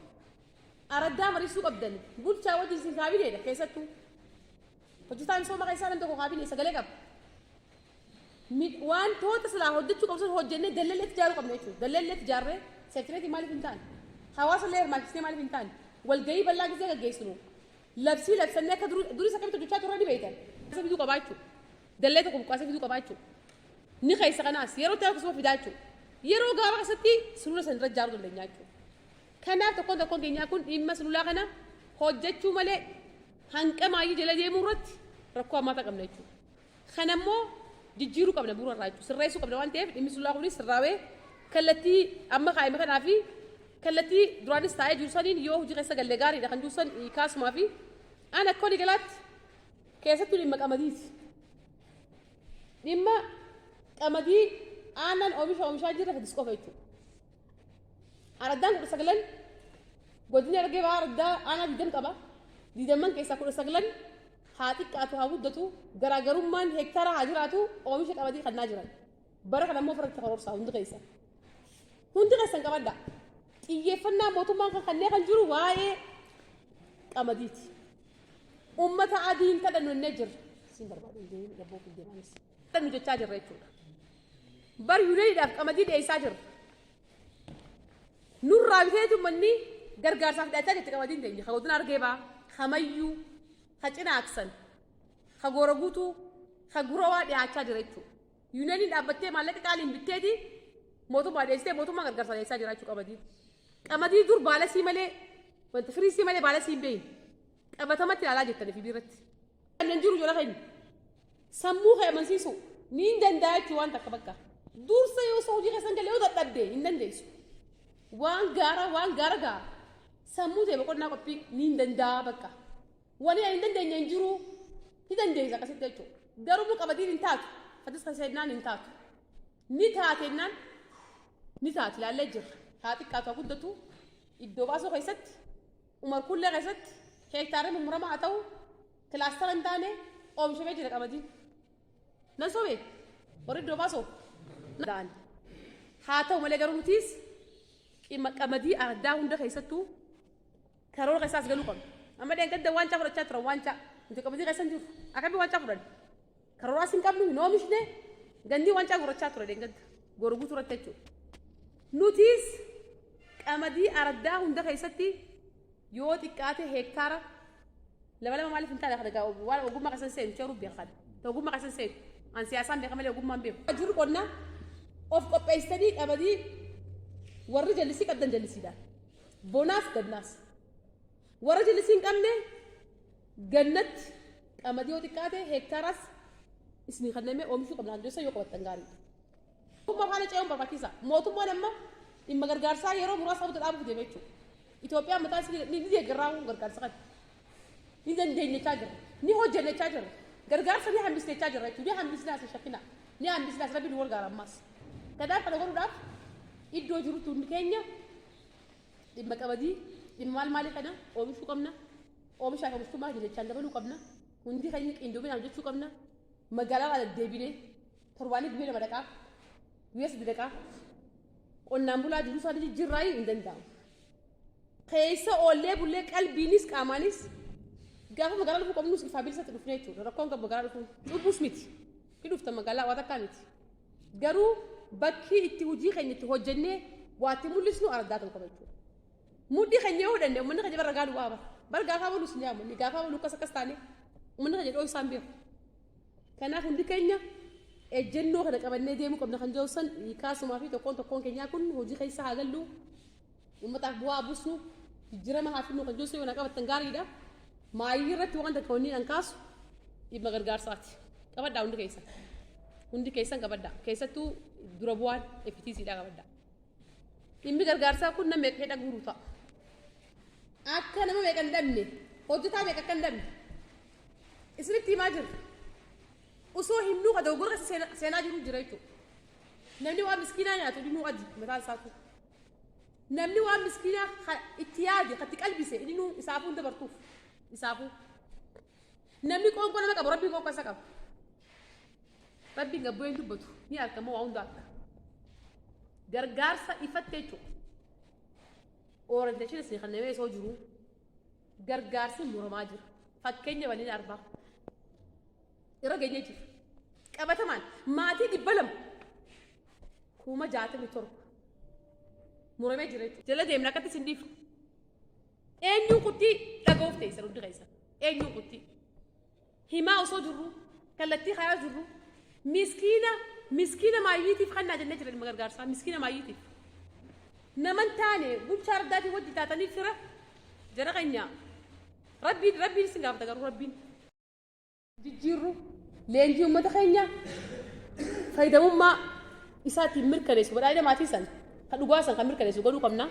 Araddaa mariisuu qabdan. Bulchaa wajjin isin kaabineedha keessattuu. Hojjetaa misooma keessaa nam tokko kaabinee sagalee qaba. Wantoota silaa hojjechuu qabnu sun hojjennee dallalleetti ijaaruu qabna jechuudha. Dallalleetti ijaarree seektireetii maaliif hin taane? Hawaasa illee hirmaachisnee maaliif hin taane? Walgahii bal'aa gisee gaggeessinu labsii labsannee akka duris akkamitti hojjechaa turre ni beektan. Fiduu qabaa jechuudha. Dallee tokko buqqaasee fiduu qabaa jechuudha. Ni keessa kanaas yeroo itti akkasuma fidaa jechuudha. Yeroo gabaabaa keessatti sulula san irra ijaaruu dandeenya jechuudha. Kanaaf tokkoon tokkoon keenyaa kun dhimma sululaa kana hojjechuu malee hanqa maayyii jala deemuu irratti rakkoo hammaataa qabna jechuudha. Kana immoo jijjiiruu qabna bu'uura irraa jechuudha. Sirreessuu qabna waan ta'eef dhimmi sululaa kunis sirraawee kallattii amma kaa'ame kanaa fi kallattii duraanis taa'ee jiru saniin yoo hojii keessa galle gaariidha kan jiru san kaasumaa fi an akka walii galaatti keessattuu dhimma qamadiiti. Dhimma qamadii aannan oomisha oomishaa jirra Fadis qofa jechuudha. Araddaan 19, godina Harargee Bahaa araddaa aanaa 20 qaba. Digdamman keessaa 19 haa xiqqaatu haa guddatu, garaagarummaan heektaara haa jiraatu, oomisha qamadii kannaa jiran. Bara kana immoo ofirratti karoorsaa hundi keessan. Hundi keessan qabadha. Xiyyeeffannaa mootummaan kan kannee kan jiru waa'ee qamadiiti. Uummata adiin kadhannu innee jirra. Siin barbaadu hin deemin gabboo kun deemaanis. Kadhannu jechaa jirra jechuudha. Bar yuuneniidhaaf qamadii dhiyeessaa jirra. Nurraa biteeti uummanni gargaarsaaf dhiyaachaa jirti qamadiin teenya. Ka godina Harargee Bahaa, ka Mayyuu, ka Cinaaksan, ka Goora Guutuu, ka Gurawaa dhiyaachaa jira jechuudha. Yuuneniin dhaabbattee maallaqa qaaliin bitteeti mootummaa dhiyeessitee mootummaan gargaarsa dhiyeessaa jira jechuudha qamadii. Qamadii dur baalasii malee, wanta firiisii malee baalasii hin beekne. Qabatamatti ilaalaa jirtanii fi biirratti. Kan jiru jala keenya. Sammuu kee amansiisuu ni hin danda'a jechuun waan takka bakka. Dursa yoo isa hojii keessan galee yoo dadhabde hin dandeessu. Waan gaara waan gaara gaara. Sammuu ta'e boqonnaa qophii ni hin danda'a bakka. Wani ani hin dandeenye hin jiru, ni dandeessa akkasitti jechuudha. Garuu immoo qabadiin hin taatu. Fatis kan seennaan hin taatu. Ni taatennaan ni taati ilaallee jirra. Haa xiqqaatu haa guddatu, iddoo baasuu keessatti, Umar Kullee keessatti heektaarri mummuramaa haa ta'u kilaastara hin taane oomishamee jira qamadiin. Nan sobee warri iddoo baasoo da'an. Haa ta'u malee garuu nutiis qamadii araddaa hunda keessattuu karoora keessaas galuu qabna. Amma dheengadda waancaa fudhachaa turan waancaa. Nuti qamadii keessa hin jirru. Akkamii waancaa fudhanne? Karooraas hin qabnu, hin oomishne, gandii waancaa gurrachaa ture dheengadda. Goru guutuu irratti jechuudha. Nutiis qamadii araddaa hunda keessatti yoo xiqqaate heektaara lama lama maaliif hin taane, kana gaa waan ogummaa keessan seenu cheeruu beeka kana. Ogummaa keessan seenu. An siyaasaan beeka malee ogummaan beeku. Jirru qonnaa of qopheessitanii qamadii warri jallisii qabdan jallisiidhaan. Bonaas gannaas. Warra jallisii hin qabne gannatti qamadii yoo xiqqaate heektaaraas isinii kennamee oomishuu qabna kan jedhu yoo qabattan gaariidha. Mootummaa faana ce'uun barbaachisa. Mootummaan amma dhimma gargaarsaa yeroo muraasa booda dhaabuuf deema jechuudha. Itoophiyaan mataa isii ni deeggarraa gargaarsa kana. Ni dandeenyechaa jirra. Ni hojjennechaa jirra. Gargaarsa ni hambisnechaa jirra jechuudha. Ni hambisnaas hin shakkina. Ni hambisnaas, rabbi nu gargaara ammaas. Kanaaf kana godhuudhaaf iddoo jirutti hundi keenya dhimma qamadii, dhimma maal maalii kana oomishuu qabna. Oomishaa fi oomishtummaa keenya jechaan dabaluu qabna. Hundi keenya qindoominaan hojjechuu qabna. Magaalaa irraa deddeebinee. Torbaanii guyyaa 2 dhaqaa, guyyaa 3 dhaqaa. Qonnaan bulaa jiruu isaa jijjiirraa hin danda'amu. Keessa oollee bullee qalbiinis qaamaanis gaafa magaalaa dhufuu qabnus ifaa bilisatti dhufnee jechuudha. Rakkoon qabu magaalaa dhufuun cubbuus miti. Ni dhufta magaalaa waa takkaa miti. Garuu bakki itti hojii keenya itti hojjennee waa itti mul'isnu araddaa ta'uu qaba jechuudha. Mudhii keenya yoo hidhanne uummanni keenya bara ragaa nu ba'a bara. Bara gaafaa bulus ni yaammanni gaafaa bulu akkas akkas taane uummanni keenya dhoo isaan beeku. Kanaaf hundi keenya ejjennoo kana qabannee deemuu qabna kan jedhu san kaasumaa fi tokkoon tokkoon keenyaa kun hojii keessa haa gallu uummataaf bu'aa buusnu jijjiirama haa fidnu kan jedhu san yoo na qabattan gaariidha. Maayii irratti waan takka wanni an kaasu dhimma gargaarsaati. Qabadhaa hundi keessan. Hundi keessan qabadhaa. Keessattuu dura bu'aan FTC dha qabadhaa. Dhimmi gargaarsaa kun nama meeqa hidha guuru ta'a. Akka nama meeqa hin dhabne, hojjetaa meeqa akka hin dhabne. Isinitti himaa jirra. Osoo himnuu ka dogoggora keessa seenaa jiru jira jechuudha. Namni waan miskiinaa nyaatu inni nuu adi mataan isaatu. Namni waan miskiinaa itti yaade, ka itti qalbise inni nuu isaafuu hin dabartuuf. Isaafuu. Namni qoonqoo nama qabu Rabbiin qoonqoo isa qaba. Rabbiin gabbu'ee hin dubbatu. Ni arka immoo waa hunda arka. Gargaarsa ifatti jechuudha. Orientation isin kennamee osoo jiru gargaarsi muramaa jira. Fakkeenya bal'ina arbaa. Irra geenyee jira. Qabatamaan maatii 200 67,000 muramee jira jechuudha. Jala deemna akkatti isin dhiifnu. Eenyuun kuttii dhaga'uuf teessan hundi keessan. Eenyuun kuttii. Himaa osoo jirru kallattii kaayaa jirru miskiina miskiina maayyiitiif kannaa jennee jira dhimma gargaarsaa miskiina maayyiitiif. Naman taane bulchaa ardaatii wajji taatanii fira jara keenya rabbiin rabbiin isin gaafata garuu rabbiin. Jijjiirru leenjii uummata keenya fayyadamummaa isaatiin mirkaneessu badhaadhina maatii san kan dhugaa san kan mirkaneessu godhuu qabna.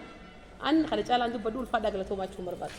An kana caalaan dubbadhu ulfaadhaa galatoomaa jechuun barbaada.